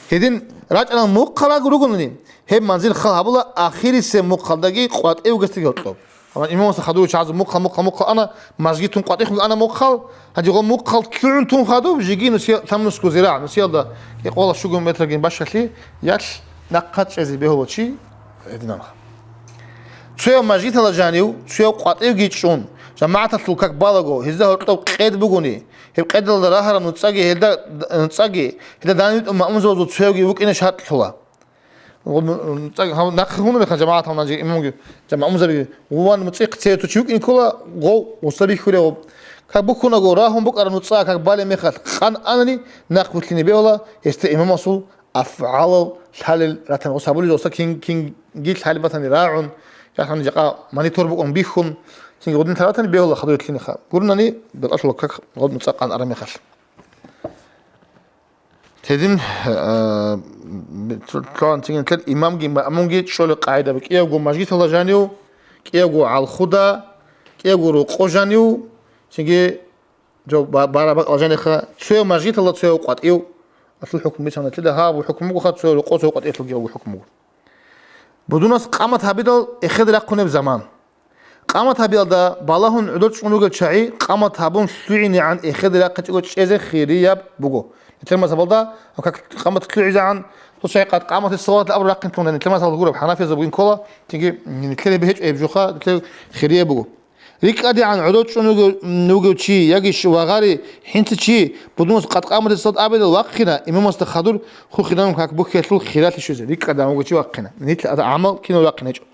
гьедин рачӀарал мухъалаг ругонани, гьеб манзил хал гьабула ахирисеб мухъалдаги къватӀив вугесдаги гьоркьоб. Амма имамасда хадув чагӀазул мухъал, мухъал, мухъал ана, мажгитун къватӀихун ана мухъал, гьанже гъо мухъал лъугӀун тун хадуб, жигин нусия-, лъабнусго зирагӀ, нусиялда кӀикъоялда щуго метргин бащалъи, ялъ нахъа чӀезе бегьула чи гьединанха. Цояв мажгиталда жанив, цояв къватӀивги чӀун, жамагӀаталъул как балаго, гьезда гьоркьоб къед бугони, гьеб къедалда рагьараб нуцӀаги гьелда, нуцӀаги гьелда данде витӀун маъмумзабазул цоявги вукӀине шартӀ лъула. НуцӀаги гьав-, нахъе гьунеб мехалъ жамагӀатал нанжи имамги, жа-, маъмумзабиги, ван муцӀихъ цеве ту чи вукӀин ккола, гъов, гъуса бихьулев. Как бухьунаго, рагьун букӀараб нуцӀа как балеб мехалъ къан анани, нахъ вилълъине бегьула, гьесда имамасул афгӀалал лъалел ратани, гъос гьабулел гъоса кин-, кинги лъалеб батани рагӀун, яхъани жакъа монитор букӀун бихьун, цинги гъудин лъалатани бегьула хадур лъиниха. Гурнани бетӀалъула как гъоб нуцӀа къан араб мехалъ. Гьедин, э, лъугьан цинги нилъер имамги маъмумги чӀолеб къагӀида буго, кӀиявго мажгиталда жанив, кӀиявго гӀалхуда, кӀиявго рокъо жанив, цинги Жо ба-, бара бакӀал жаниха, цояв мажгиталда, цояв къватӀив. Аслу хӀукму бицана, лъида гьаб хӀукму бугоха, цояв рокъо, цояв къватӀиялъулги абу хӀукму буго. Будунас къамат гьабидал эхеде рахъунеб заман. Къамат гьабиялда балагьун гӀодор чӀун ругел чагӀи къамат гьабун лъугӀинегӀан эхеде рахъинчӀого чӀезе хирияб буго. Нилъер мазгьабалда, как къамат лъугӀизегӀан, цо чагӀи къад къаматис салат абу рахъинлъун, нилъер мазгьабалда гураб хӀанафиязда бугин ккола, цинги нилъер гьеб гьечӀо гьеб жоха, нилъер хирияб буго. РикӀкӀадегӀан гӀодор чӀун вугев, вугев чи яги ш-, вагъари хӀинца чи, будунас къад къаматиса абидал вахъина, имамасда хадур хухинан как бухьиялъул хиралъи щвезе, рикӀкӀадегӀан вугев чи вахъина. Нилъ ада гӀамал кинал вахъин гьечӀо.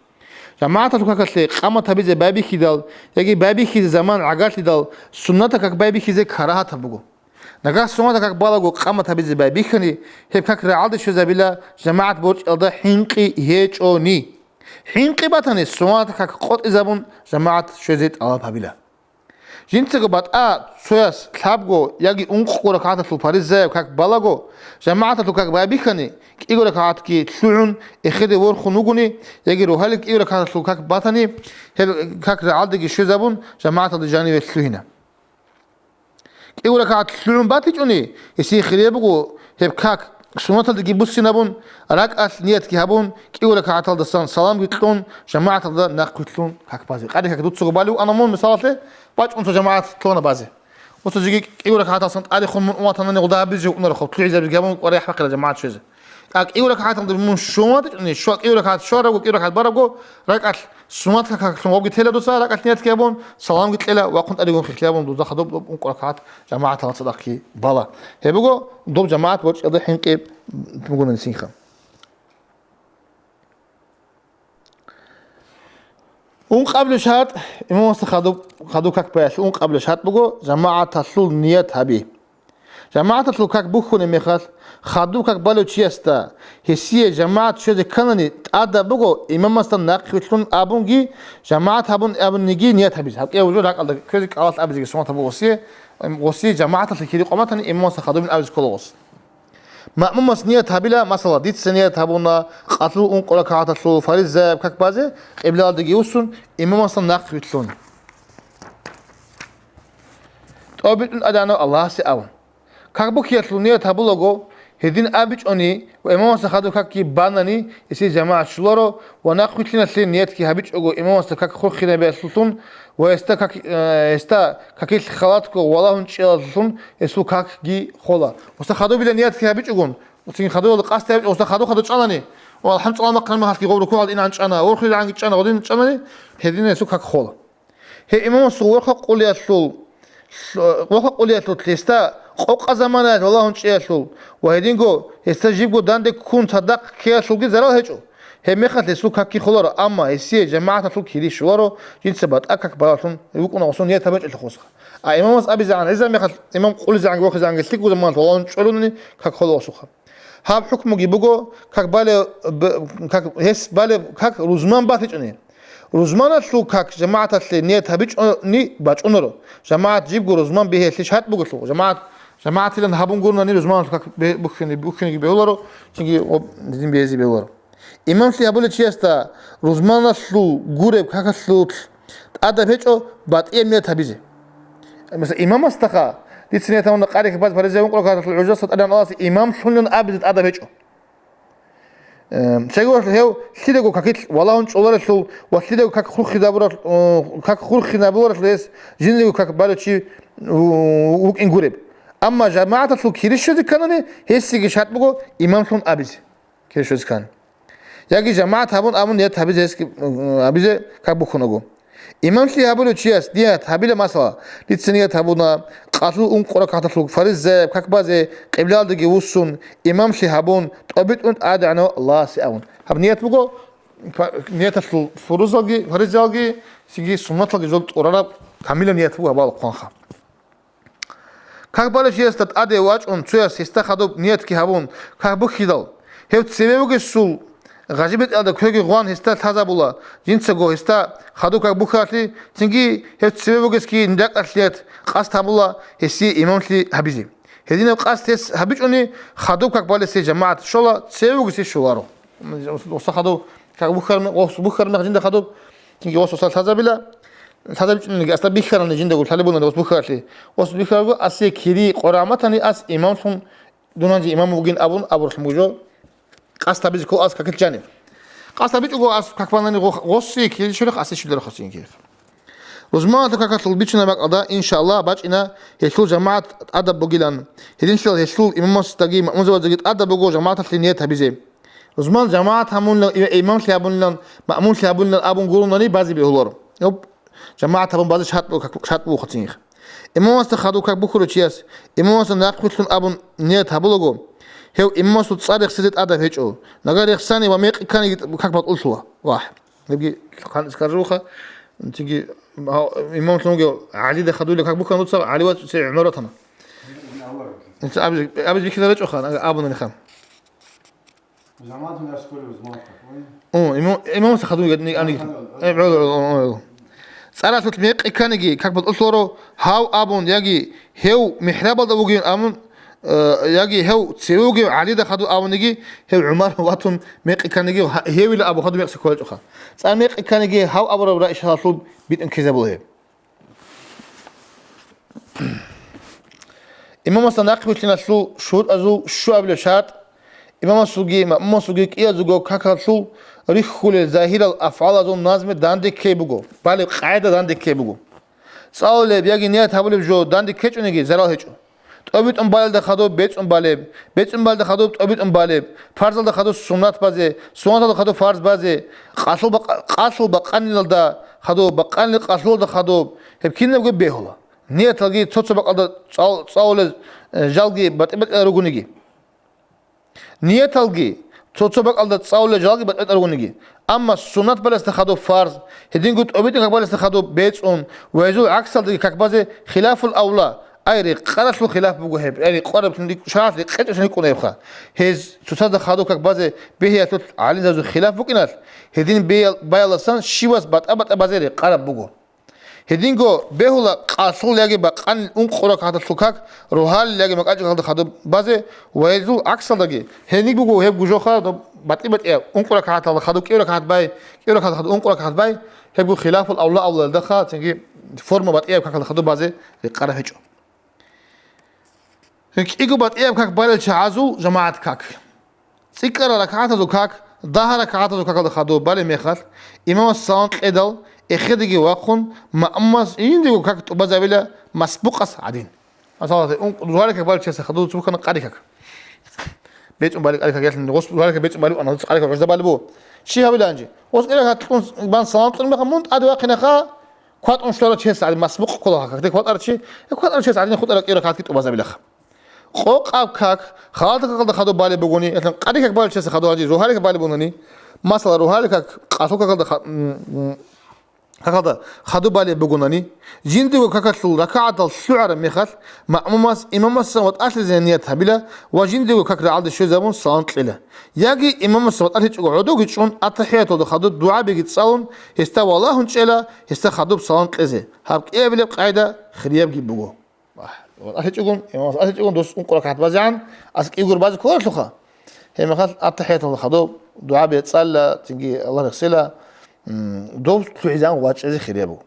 ЖамагӀаталъул какалъе къамат гьабизе байбихьидал яги байбихьизе заман гӀагарлъидал сунната как байбихьизе карагьатаб буго. Нагагь сунната как балаго къамат гьабизе байбихьани, гьеб как рагӀалде щвезабила жамагӀат борчӀалда хӀинкъи гьечӀони. ХӀинкъи батани, суннат как къотӀизабун, жамагӀат щвезе тӀалаб гьабила. Жинцаго батӀа цояс лъабго яги ункъго ракагӀаталъул паризаяб как балаго, жамагӀаталъул как байбихьани, кӀиго ракагӀатги лъугӀун, эхеде ворхун вугони, яги рогьалил кӀиго ракагӀаталъул как батани, гьеб как рагӀалдеги щвезабун, жамагӀаталде жаниве лъугьина. КӀиго ракагӀат лъугӀун батичӀони, гьесие хирияб буго гьеб как, суннаталдаги буссинабун, ракӀалъ ниятги гьабун, кӀиго ракагӀаталдасан саламги кьун, жамагӀаталда нахъвилълъун как базе. Къаде как дуцаго балев ана мун, мисалалъе, бачӀун цо жамагӀат лъугьана базе. Оцо жеги кӀиго ракагӀаталсан тӀадехун мун уматанани гъуда гьабизе унарахъуб, лъугӀизабиги гьабун, кӀварай хӀахъила жамагӀат щвезе. КӀиго ракагӀаталда мун щун ватичӀони, щва-, кӀиго ракагӀат щварабго, кӀиго ракагӀат барабго, ракӀалъ суннат какалъун гъобги тела дуца, ракӀалъ ниятги гьабун, саламги кьела, вахъун тӀадегун хихлъи гьабун, дузда хадуб ункъо ракагӀат жамагӀаталда цадахъги бала. Гьеб буго доб жамагӀат борчӀиялда хӀинкъи бугунани цинха. Ункъабилеб шартӀ, имамасда хадуб, хадуб как баялъул ункъабилеб шартӀ буго, жамагӀаталъул ният гьаби. ЖамагӀаталъул как бухьунеб мехалъ, хадуб как балев чиясда, гьесие жамагӀат щвезе кканани, тӀадаб буго, имамасда нахъвилълъун абунги, жамагӀат гьабун абуниги ният гьабизе. Гьаб кӀиябго жо ракӀалда кквезе кӀалалъ абизеги суннат буго гъосие, гъосие жамагӀаталъе кири къватани, имамасда хадубин абизе ккола гъос. Маъмумас ният гьабила, масала, дица ният гьабуна, къалъул ункъо ракагӀаталъул фаризаяб как базе, къиблаялдеги вуссун, имамасда нахъвилълъун. ТӀобитӀун тӀадегӀанав Аллагьасе абун. Как бухьиялъул ният гьабулаго, гьедин абичӀони ва имамасда хадуб какги банани, гьесие жамагӀат щоларо ва нахъвилълъиналъе ниятги гьабичӀого имамасда как хурхинабиялъулъун ва гьесда как, э, гьесда какилъ халатго валагьун чӀиялъулъун гьесул какги хола. Гъосда хадубила ниятги гьабичӀогон, цинги хадубалда къасд гьабичӀо, гъосда хадуб-хадуб чӀванани, ва алхӀам цӀалмахъан мехалъги гъов рукугӀалда инаан чӀвана, урхӀулгӀанги чӀвана, гъодин чӀванани, гьедин гьесул как хола. Гьеб имамасул ворхъа къулиялъул, ворхъа къулиялъул гьесда къокъа заманаялъ валагьун чӀиялъул ва гьединго гьесда жибго данде ккун цадахъ ккеялъулги зарал гьечӀо. Гьеб мехалъ гьесул какги холаро, амма гьесие жамагӀаталъул кири щоларо, жинца батӀа как балалъун вукӀуна гъосул ният гьабичӀелъухъ гъосха. А имамас абизегӀан гӀезаб мехалъ, имам къулизегӀанги вохизегӀанги лъикӀго заманалъ валагьун чӀолунани как хола гъосухъа. Гьаб хӀукмуги буго, как балев, б-, как, гьес балеб как рузман батичӀони. Рузманалъул как жамагӀаталъе ният гьабичӀони бачӀунаро. ЖамагӀат жибго рузман бихьиялъе шартӀ бугелъул, жамагӀат, жамагӀатилан гьабун гурони рузманалъул как бе-, бухьине-, бухьинеги бегьуларо, цинги гъоб дин безе бегьуларо. Имамлъи гьабулев чиясда рузманалъул гуреб какалъулъ тӀадаб гьечӀо батӀияб ният гьабизе. Мисал, имамасдаха, дица ният гьабуна къари как базе, фаризаяб ункъо ракагӀаталъул гӀужалъа тӀадегӀан Аллагьасе имамлъунилан абизе тӀадаб гьечӀо. Эм, цеголъ гьев лъидаго какилъ валагьун чӀоларелъул ва лъидаго как хурхинабурал-, о, как хурхинабуларелъул гьес жиндирго как балев чи ву-, вукӀин гуреб. Амма жамагӀаталъул кири щвезе кканани, гьесиеги шартӀ буго имамлъун абизе. Кири щвезе ккани. Яги жамагӀат гьабун абун ният гьабизе гьесги, м, абизе как бухьунаго. Имамлъи гьабулев чияс ният гьабила, масала, дица ният гьабуна, къалъул ункъо ракагӀаталъул фаризаяб как базе, къиблаялдеги вуссун, имамлъи гьабун, тӀобитӀун тӀадегӀанав Аллагьасе абун. Гьаб ният буго, фа-, нияталъул фурузалги, фаризаялги, цинги суннаталги жол тӀурараб камилаб ният буго гьабал хъванха. Как балев чиясда тӀаде вачӀун, цояс гьесда хадуб ниятги гьабун, как бухьидал, гьев цеве вугесул гъажибетӀалда квеги гъван гьесда лъазабула, жинцаго гьесда хадуб как бухьаралъе, цинги гьев цеве вугесги ракӀалъ ният къасд гьабула гьесие имамлъи гьабизе. Гьединаб къасд гьес гьабичӀони, хадуб как балесе жамагӀат щола, цеве вугесе щоларо. Гъосда хадуб как бухьараб мехалъ, гъос бухьараб мехалъ жинда хадуб, цинги гъос гъосда лъазабила, лъазабичӀониги, асда бихьарани жиндаго лъалеб бугони гъос бухьаралъе. Гъос бихьарабго, асе кири къваригӀун батани, ас имамлъун, дун гьанже имам вугин абун абуралъун буго жо. Къасд гьабизе ккола ас какил жаниб. Къасд гьабичӀого ас как банани гъо-, гъосие кири щолехъ, асе щоларехъ цинги. Рузманалъул какалъул бичунаб бакӀалда, иншааллагь, бачӀина гьелъул жамагӀат тӀадаб бугилан. Гьединлъидал гьелъул имамасдаги маъмумзабаздаги тӀадаб буго жамагӀаталъе ният гьабизе. Рузман жамагӀат гьабунилан, имамлъи гьабунилан, маъмумлъи гьабунилан абун гуронани базе бегьуларо. Гьеб жамагӀат гьабун базе шартӀ бу-, шартӀ буго цинги. Имамасда хадуб как бухьулев чияс, имамасда нахъвилълъун абун ният гьабулаго, гьев имамасул цӀар рехсезе тӀадаб гьечӀо. Нагагь рехсани ва мекъи кканиги как батӀуллъула. Вагь. Гьебги хъан-, скажу-ха, цинги, гьав, имамлъун вугев ГӀалида хадубила как бухьана дуца, ГӀали вац-, цеве ГӀумар ватана. Абиз, абиз бихьизарачӀоха, абунаниха. ЖамагӀатун яскули узман такой. О, имам, имамас хадуб гьадин ани. Э, гӀо, гӀо, гӀо, гӀо. ЦӀаралъулъ мекъи кканиги, как батӀулъуро, гьав абун, яги гьев михӀрабалда вугин абун, э, яги гьев цеве вугев ГӀалида хадуб абуниги, гьев ГӀумар ватун мекъи кканиги, гьа-, гьевила абу хадуб мекъси кколачӀоха. ЦӀар мекъи кканиги, гьав абураб рагӀи шалалъул битӀун ккезабула гьеб. Имамасда нахъвилълъиналъул шурутӀазул щуабилеб шартӀ, имамасулги маъмумасулги кӀиязулго какалъул рихьулел загьирал афгӀалазул назме данде ккей буго, балеб къагӀида данде ккей буго. ЦӀалулеб яги ният гьабулеб жо данде ккечӀониги зарал гьечӀо. ТӀобитӀун балелда хадуб бецӀун балеб, бецӀун балелда хадуб тӀобитӀун балеб, фарзалда хадуб суннат базе, суннаталда хадуб фарз базе, къалъул бакъ-, къалъул бакъанилалда хадуб, бакъанил къалъулалда хадуб, гьеб кинабго бегьула. Нияталги цо-цо бакӀалда цӀал-, цӀалулел, э, жалги батӀи-батӀиял ругониги. Нияталги цо-цо бакӀалда цӀалулел жалги батӀи-батӀиял ругониги. Амма суннат балесда хадуб фарз, гьединго тӀобитӀун как балесда хадуб бецӀун ва гьезул гӀаксалдаги как базе хилафул авла, ай рекъаралъул хилаф буго гьеб, ай рекъараб-, шаргӀалъ рекъечӀеб лъикӀ букӀуна гьебха. Гьез цоцазда хадуб как базе бегьиялъул гӀалимзабазул хилаф букӀиналъ, гьедин бегьиял-, баялдасан щивас батӀа-батӀа базе рекъараб буго. Гьединго бегьула къалъул яги бакъанил ункъо ракагӀаталъул как, рогьалил яги макьачӀухъалда хадуб базе ва гьезул гӀаксалдаги. Гьениб буго гьеб гужоха, доб батӀи-батӀияб ункъо ракагӀаталда хадуб кӀиго ракагӀат бай, кӀиго ракагӀаталда хадуб ункъо ракагӀат бай, гьебго хилафул авла авлалдаха, цинги форма батӀияб какалда хадуб базе рекъараб гьечӀо. КӀиго батӀияб как балел чагӀазул жамагӀат как. ЦӀикӀкӀарал ракагӀатазул как, дагьа ракагӀатазул какалда хадуб балеб мехалъ, имамас салам кьедал, эхедеги вахъун, маъмумас жиндиего как тӀубазабила масбукъас гӀадин. Масала, ун-, рогьалил как балев чиясда хадуб цо букӀана къари как. БецӀун балев къари как, ялъун гъос рогьалил как бецӀун балев, ана къари как гъожда балев буго. Чи гьавила гьанже? Гъос кӀира как кьун бан салам кьун мехалъ, мун тӀаде вахъинахъа, кватӀун щварав чияс гӀадин, масбукъ ккола как, те кватӀарав чи, э, кватӀарав чияс гӀадин хутӀарал кӀира как тӀубазабилаха. Къокъаб как, халатаб какалда хадуб балеб бугони, ялъун къари как балев чиясда хадуб гьанже, рогьалил как балеб бугони, масала, рогьалил как, къалъул какалда ха-, м, м, какалда хадуб балеб бугонани, жиндиего какалъул ракагӀатал лъугӀараб мехалъ, маъмумас имамасдасан ватӀалъизе ният гьабила ва жиндиего как рагӀалде щвезабун салам кьела. Яги имамасдасан ватӀалъичӀого гӀодовги чӀун, аттахӀияталда хадуб дугӀабиги цӀалун, гьесда валагьун чӀела, гьесда хадуб салам кьезе. Гьаб кӀиабилеб къагӀида хириябги буго. Ва тӀалъичӀогун, имамас тӀалъичӀогун дос ункъо ракагӀат базегӀан, аскӀи гур базе кколаро лъуха. Гьеб мехалъ аттахӀияталда хадуб дугӀа бецӀалла, цинги Аллагь рехсела, м, дов лъугӀизегӀан вачӀизе хирияб буго.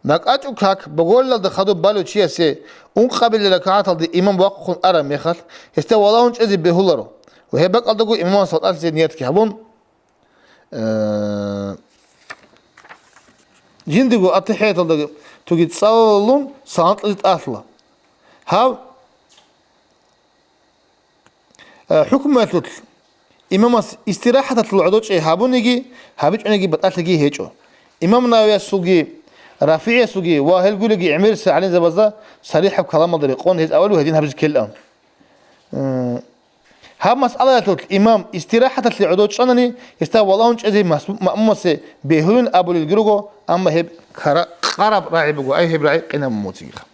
МакьачӀу как боголилалда хадуб балев чиясе ункъабилел ракагӀаталде имам вахъун араб мехалъ, гьесда валагьун чӀезе бегьуларо ва гьеб бакӀалдаго имамас ватӀалъизе ниятги гьабун, Э, жиндиего аттахӀияталда туги цӀалун салам кьезе тӀалъула. Гьав, э, хӀукмуялъулъ имамас истирахӀаталъул гӀодочӀи гьабуниги, гьабичӀониги батӀалъиги гьечӀо. Имам Нававиясулги, РафигӀиясулги ва гьел гуреги гӀемерисел гӀалимзабазда сарихӀаб каламалда рекъон гьез авалу гьедин гьабизе ккелаан. Э, гьаб масъалаялъулъ имам истирахӀаталъе гӀодов чӀанани, гьесда валагьун чӀезе масбу-, маъмумасе бегьулин абулелги руго, амма гьеб кара-, къараб рагӀи буго, ай гьеб рагӀи къинаб муцигиха.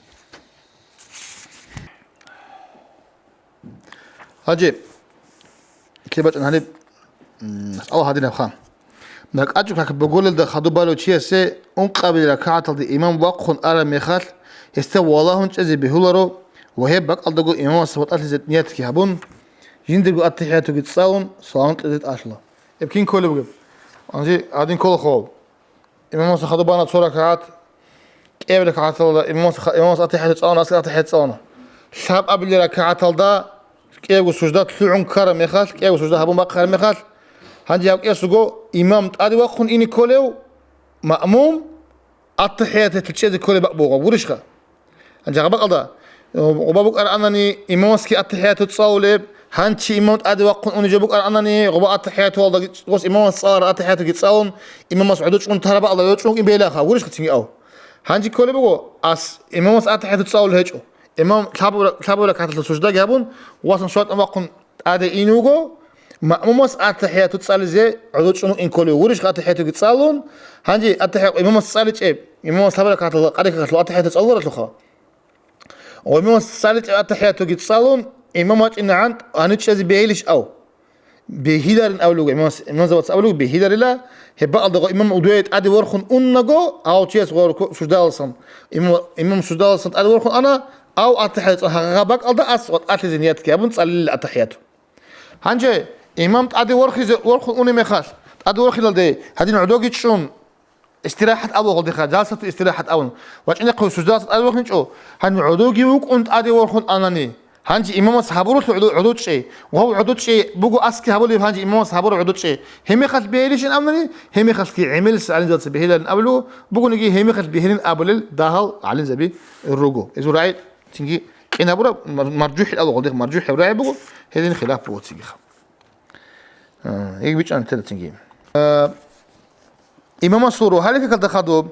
Гьанже, кибачӀун гьаниб, м, масъала гьадинабха. МакьачӀу как боголелда хадуб балев чиясе ункъабил ракагӀаталде имам вахъун араб мехалъ, гьесда валагьун чӀезе бегьуларо ва гьеб бакӀалдаго имамас ватӀалъизе ниятги гьабун, жиндирго аттахӀиятуги цӀалун, салам кьезе тӀалъула. Гьеб кин кколеб бугеб? Гьанже гьадин кколаха. Имамас хадуб бана цо ракагӀат, кӀиаб ракагӀаталда имамас ха-, имамас аттахӀияту цӀалуна, аскӀи аттахӀият цӀалуна. Лъабабилел ракагӀаталда кӀиябго сужда лъугӀун ккараб мехалъ, кӀиябго сужда гьабун бахъараб мехалъ, гьанже гьав кӀиясго имам тӀаде вахъун ине кколев, маъмум аттахӀияталъе чӀезе кколеб бакӀ буго, гурищха? Гьанже гьаб бакӀалда, э, гъоба букӀаранани, имамасги аттахӀияту цӀалулеб, гьанчи имам тӀаде вахъун унеб жо букӀаранани, гъоба аттахӀиятуялдаги, гъос имамас цӀалараб аттахӀиятуги цӀалун, имамас гӀодов чӀун тараб бакӀалда гӀодов чӀун бегьилаха, гурищха цинги ав. Гьанже кколеб буго, ас имамас аттахӀияту цӀалулеб гьечӀо. Имам лъаб-, лъабабилел ракагӀаталда суждаги гьабун, васан щватӀун вахъун тӀаде ин вуго, маъмумас аттахӀияту цӀализе гӀодов чӀун ин кколев вурищ аттахӀиятуги цӀалун, гьанже аттахӀият имамас цӀаличӀеб, имамас лъабабилел ракагӀаталда къари какалъул аттахӀияту цӀалуларалъухъа. Ва имамас цӀаличӀеб аттахӀиятуги цӀалун, имам вачӀинегӀан гьанив чӀезе бегьилищ ав? Бегьиларин абулев вуго, имамас, имамзабаца абулев вуго, бегьиларила, гьеб бакӀалда гъо имам удве тӀаде ворхун уннаго, гьав чияс гъо руку-, суждаласан, имам, имам суждаласан тӀаде ворхун ана, ав аттахӀият цӀа-, гьагъа бакӀалда ас ватӀалъизе ниятги гьабун цӀалилел аттахӀияту. Гьанже имам тӀаде ворхизе, ворхун унеб мехалъ, тӀаде ворхилалде гьадин гӀодовги чӀун, истирахӀат абула гъолдиха, жалсату истирахӀат абун. ВачӀинехъе суждаласа тӀаде вахинчӀо, гьанив гӀодовги вукӀун тӀаде ворхун анани. Гьанже имамас гьабурулъ гӀодо-, гӀодочӀей. Гъов гӀодочӀей буго аски гьабулеб гьанже имамас гьабуру гӀодочӀей. Гьебмехалъ бегьилищин абунани, гьебмехалъги гӀемерисел гӀалимзабаца бегьиларин абулев, бугониги гьебмехалъ бегьилин абулел дагьал гӀалимзаби руго. Гьезул рагӀи цинги къинабураб мар-, маржухӀил алгъулдихъ маржухӀ гьеб рагӀи буго, гьедин хилаф буго цигиха. А, гьеб бичӀчӀана тела цинги. А, имамасул рогьалил какалда хадуб,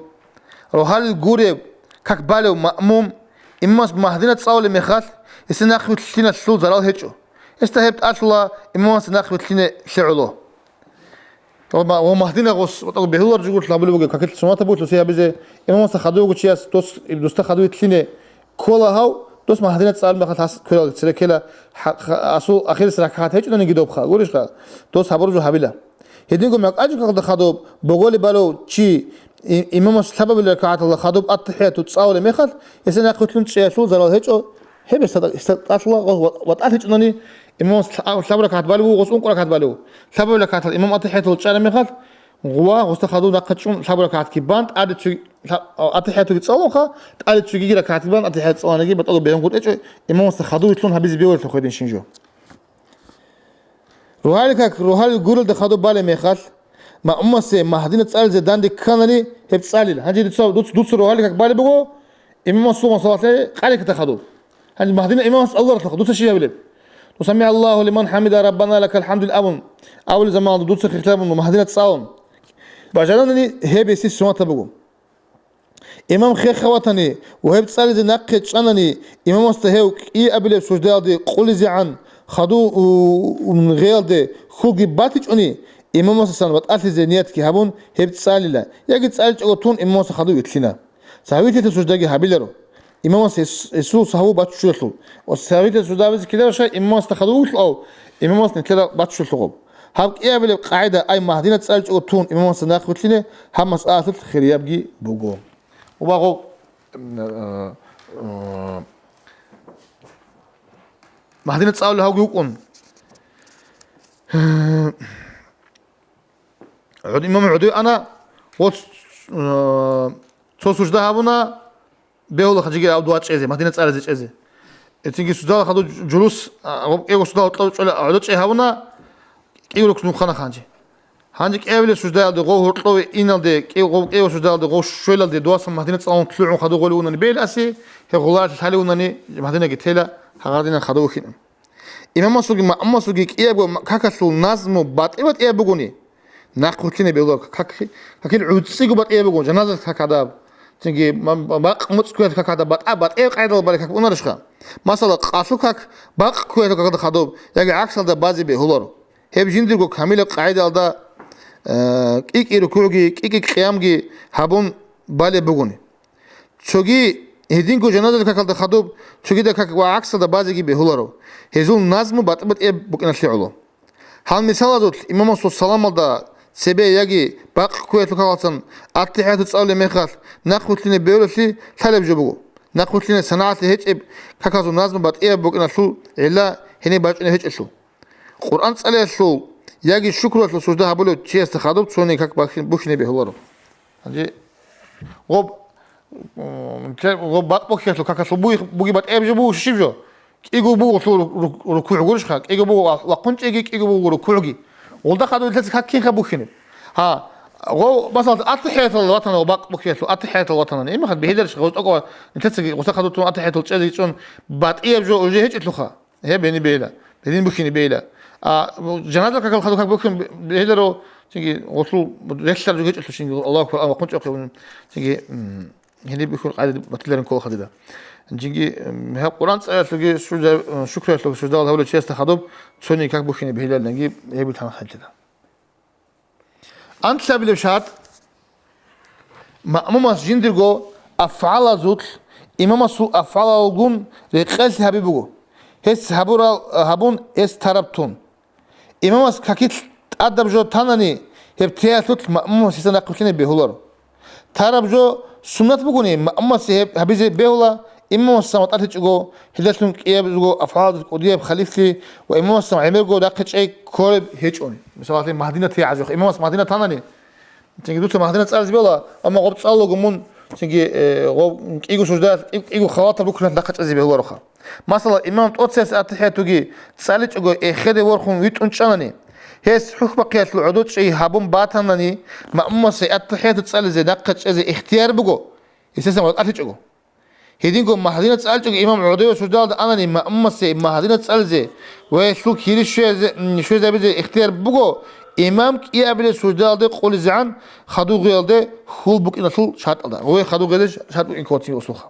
рогьалил гуреб как балев маъмум, имамас магьдина цӀалулеб мехалъ, гьесда нахъ вилълъиналъул зарал гьечӀо. Гьесда гьеб тӀалъула имамасда нахъ вилълъине лъегӀуло. Ва ма-, ва магьдина гъос, ва тӀал бегьулар жугурт гьабулеб бугеб какилъ суннатаб бугелъул гьабизе, имамасда хадув вугев чияс дос, досда хадув вилълъине ккола гьав, дос магьдина цӀалулеб мехалъ гьас кверал цере ккела, ха-, ха-, асул ахирис ракагӀат гьечӀонаниги добха, гурищха, дос гьабураб жо гьабила. Гьединго мякӀачӀукалда хадуб боголеб балев чи и-, имамас лъабабилеб ракагӀаталда хадуб аттахӀияту цӀалулеб мехалъ, гьесда нахъ вилълъун чӀеялъул зарал гьечӀо, гьеб гьесда, гьесда тӀалъула гъо-, ва, ва тӀалъичӀунани имамас лъа-, лъаб ракагӀат балев вуго, гъос ункъо ракагӀат балев вуго. Лъабабилеб ракагӀаталда имам аттахӀиятал чӀараб мехалъ, гъова гъосда хадув нахъа чӀун лъаб ракагӀатги бан, тӀаде цоги-, лъа-, аттахӀиятуги цӀалунха, тӀаде цогиги ракагӀатги бан, аттахӀият цӀаланиги батӀалъун бегьунгутӀечӀо, имамасда хадув вилълъун гьабизе бегьулелъул хведин щинжо. Рогьалил как, рогьалил гурелда хадуб балеб мехалъ, маъмумасе магьдина цӀализе данде кканани, гьеб цӀалила. Гьанже дуца, дуц-, дуца рогьалил как балеб буго, имамасул масалалъе къариката хадуб. Гьанже магьдина имамас Аллагь ралъухъа, дуца щиб гьабилеб? Ну, «СамигӀаллагьу лиман хӀамида, Раббана лакал хӀамду», абун, абулеб заманалда дуца хихлъабун магьдина цӀалун. Бажаранани гьеб гьесие суннатаб буго. Имам хехха ватани ва гьеб цӀализе нахъе чӀанани, имамасда гьев кӀиабилеб суждаялде къулизегӀан хадув, у, гъеялде хьулги батичӀони, имамасдасан батӀалъизе ниятги гьабун, гьеб цӀалила, яги цӀаличӀого тун имамасда хадув вилълъина. Сагьвитилъа суждаги гьабиларо. Имамас гьес-, гьесул сагьву баччулелъул. Ва сагьвитилъа сужда гьабизе ккеларищха имамасда хадув вилълъав, имамас нилъеда баччулелъул гъоб. Гьаб кӀиабилеб къагӀида, ай магьдина цӀаличӀого тун имамасда нахъ вилълъине, гьаб масъалалъулъ хириябги буго. Убагъо, м, э, э, магьдина цӀалулев гьавги вукӀун. ГӀуд-, имам гӀодов ана, гъос, э, цо сужда гьабуна, бегьула ханжеги гьав дуа чӀезе, магьдина цӀализе чӀезе. Эцинги суждала хадуб жулус, а, гъоб кӀиго суждала гьоркьов чӀола гӀодов чӀей гьабуна, кӀиго рукну хана ханжи. Гьанже кӀиабилеб суждаялде гъов гьоркьове иналде, кӀи-, гъов кӀиго суждаялде гъов щвелалде дуасан магьдина цӀалун лъугӀун хадув гъолев унани бегьиласи, гьев гъуларалъ лъалев унани магьдинаги тела, гьагъадинан хадув вухьинан. Имамасулги маъмумасулги кӀиябго ма-, какалъул назму батӀи-батӀияб бугони, нахъ вилълъине бегьуларо как-, какил гӀуцӀиго батӀияб буго, жаназа как гьадаб, цинги ма-, ма-, бакъ муцӀ кквеялъул как гьадаб, батӀа-батӀияб къайдал бари как букӀунарищха? Масала, къалъу как бакъ кквеялъул как гьадаб хадуб, яги гӀаксалда базе бегьуларо. Гьеб жиндирго камилаб къагӀидалда, э, кӀи-кӀи рукугӀги, кӀи-кӀи къиямги гьабун балеб бугони. Цоги гьединго жаназал какалда хадуб, цогидал как ва гӀаксалда базеги бегьуларо, гьезул назму батӀи-батӀияб букӀиналъе гӀоло. Гьал мисалазулъ имамасул саламалда цебе яги бакъ кквеялъул какалцан аттахӀияту цӀалулеб мехалъ нахъ вилълъине бегьулелъи лъалеб жо буго, нахъ вилълъине санагӀалъи гьечӀеб каказул назму батӀияб букӀиналъул гӀилла гьениб бачӀунеб гьечӀелъул. Къуръан цӀалиялъул яги шукруялъул сужда гьабулев чиясда хадуб цони как бахи-, бухьине бегьуларо. Гьанже гъоб, м, те-, гъоб бакъ бухьиялъул какалъул буги, буги батӀияб жо буго, щиб жо? КӀиго буго лъул ру-, ру-, рукугӀ гурищха, кӀиго буго ва-, вахъун чӀеги, кӀиго буго рукугӀги. Гъолда хадуб нилъеца как кинха бухьине? Гьа, гъов, масала, аттахӀиятал ватана ва бакъ бухьиялъул аттахӀиятал ватанани. Имахъ бегьиларищ гъоз тӀокӀав нилъеца гъоса хадуб тун аттахӀиятал чӀезе чӀун батӀияб жо уже гьечӀелъулха. Гьеб гьениб бегьила. Гьедин бухьине бегьила. А, жаназа какал хадуб как бухьун бегьиларо, цинги гъослъул релълъараб жо гьечӀелъул, цинги Аллагьу акбар, а, вахъун чӀохъе, цинги, м, гьениб бухьун къайда батиларин ккола хадида. Цинги, м, гьаб Къуръан цӀаялъулги сужда-, м, шукруялъулги суждал гьавулев чиясда хадуб цони как бухьине бегьиларин, гьеб, гьеб бутӀана хӀалтӀила. Анлъабилеб шартӀ, маъмумас жиндирго афгӀалазулъ имамасул афгӀалалгун рекъелъи гьаби буго, гьес гьабурал, гьабун гьес тараб тун. Имамас какилъ тӀадаб жо танани, гьеб теялъулъ маъмумас гьесда нахъвилълъине бегьуларо. Тараб жо суннат бугони, маъмумасе гьеб гьабизе бегьула, имамасдасан ватӀалъичӀого, гьелдалъун кӀиябго афгӀалазул кӀудияб халифлъи ва имамасдасан гӀемерго рахъичӀей кколеб гьечӀони. Мисалалъе, Магьдина тегӀазухъ, имамас Магьдина танани, цинги дуца Магьдина цӀализе бегьула, амма гъоб цӀалулаго мун, цинги, э, гъоб кӀиго суждаялъ, кӀи-, кӀиго халатаб рукналъ рахъа чӀезе бегьулароха. Масала, имам тӀоцебесеб аттахӀиятуги цӀаличӀого эхеде ворхун витӀун чӀанани, гьес хӀухьбахъиялъул гӀодов чӀей гьабун батанани, маъмумасе аттахӀияту цӀализе нахъа чӀезе ихтияр буго, гьесдасан ватӀалъичӀого. Гьединго Магьдина цӀаличӀого имам гӀодове суждалда анани, маъмумасе Магьдина цӀализе ва гьелъул кири щвезе-, м, щвезабизе ихтияр буго, имам кӀиабилеб суждалде къулизегӀан хадув гъиялде хьул букӀиналъул шартӀалда, гъове хадув гъезе шартӀ букӀин ккола цинги усулха.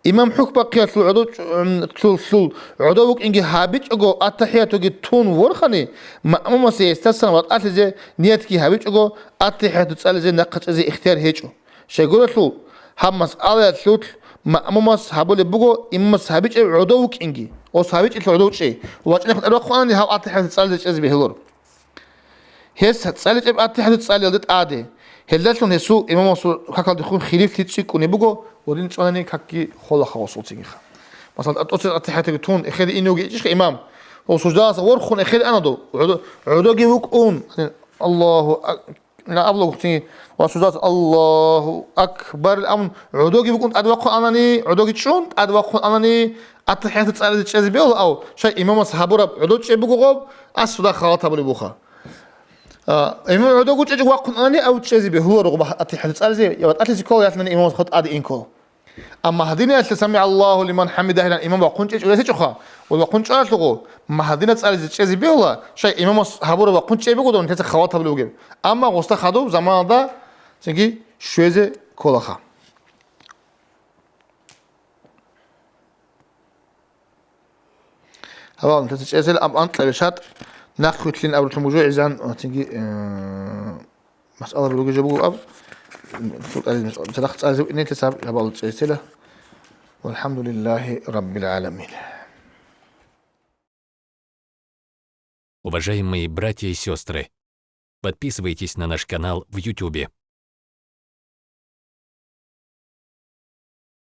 Имам хӀухьбахъиялъул гӀодов чӀ-, м, лъул, лъул гӀодов вукӀинги гьабичӀого, аттахӀиятуги тун ворхани, маъмумасе гьесдасан ватӀалъизе ниятги гьабичӀого, аттахӀияту цӀализе нахъа чӀезе ихтияр гьечӀо. Щайгурелъул, гьаб масъалаялъулъ маъмумас гьабулеб буго имамас гьабичӀеб гӀодов вукӀинги, ос гьабичӀелъул гӀодов чӀей, вачӀинехъ тӀад вахъунани гьав аттахӀияту цӀализе чӀезабе гьелор. Гьес цӀаличӀеб аттахӀияту цӀалиялда тӀаде. Гьелдалъун гьесул имамасул какалдехун хилифлъи цӀикӀкӀунеб буго, гьедин чӀванани какги холаха гъосул цинги. Масала, тӀоцебе аттахӀиятуги тун, эхеде иневги ичӀищха имам, ва суждаласа ворхун эхеде ана дов, гӀодо-, гӀодоги вукӀун, Аллагьу ак-, ина абулаго цинги, ва суждаласа Аллагьу акбар абун, гӀодоги вукӀун тӀад вахъун анани, гӀодоги чӀун тӀад вахъун анани, аттахӀияту цӀализе чӀезе бегьула, ав, щай имамас гьабураб гӀодов чӀей буго гъоб, ас суда халат гьабулеб буха. А, имам гӀодов чӀечӀого вахъун анани, ав чӀезе бегьуларо гъоб аттахӀияту цӀализе, я ватӀалъизе ккола, ялъунани имамас хутӀ тӀаде ин ккола. Амма Магьдинаялъе «СамигӀаллагьу лиман хӀамидагь» илан имам вахъун чӀечӀого гьесечӀоха, ва вахъун чӀаралъугъу, Магьдина цӀализе чӀезе бегьула, щай имамас гьабураб вахъун чӀей бугодан, гьесда халат гьабулеб бугеб. Амма гъосда хадуб заманалда цинги щвезе кколаха. Гьавал, нилъеца чӀезел аб анкьабе шартӀ, нахъвилълъин абурлъун буго гӀизан, цинги, э, масъала ругежа буго аб, цадахъ цӀазе нилъеца аб, гьабал чӀезела. Валхамдулиллагьи раббил гӀаламин. Уважаемые братья и сестры, подписывайтесь на наш канал в Ютубе.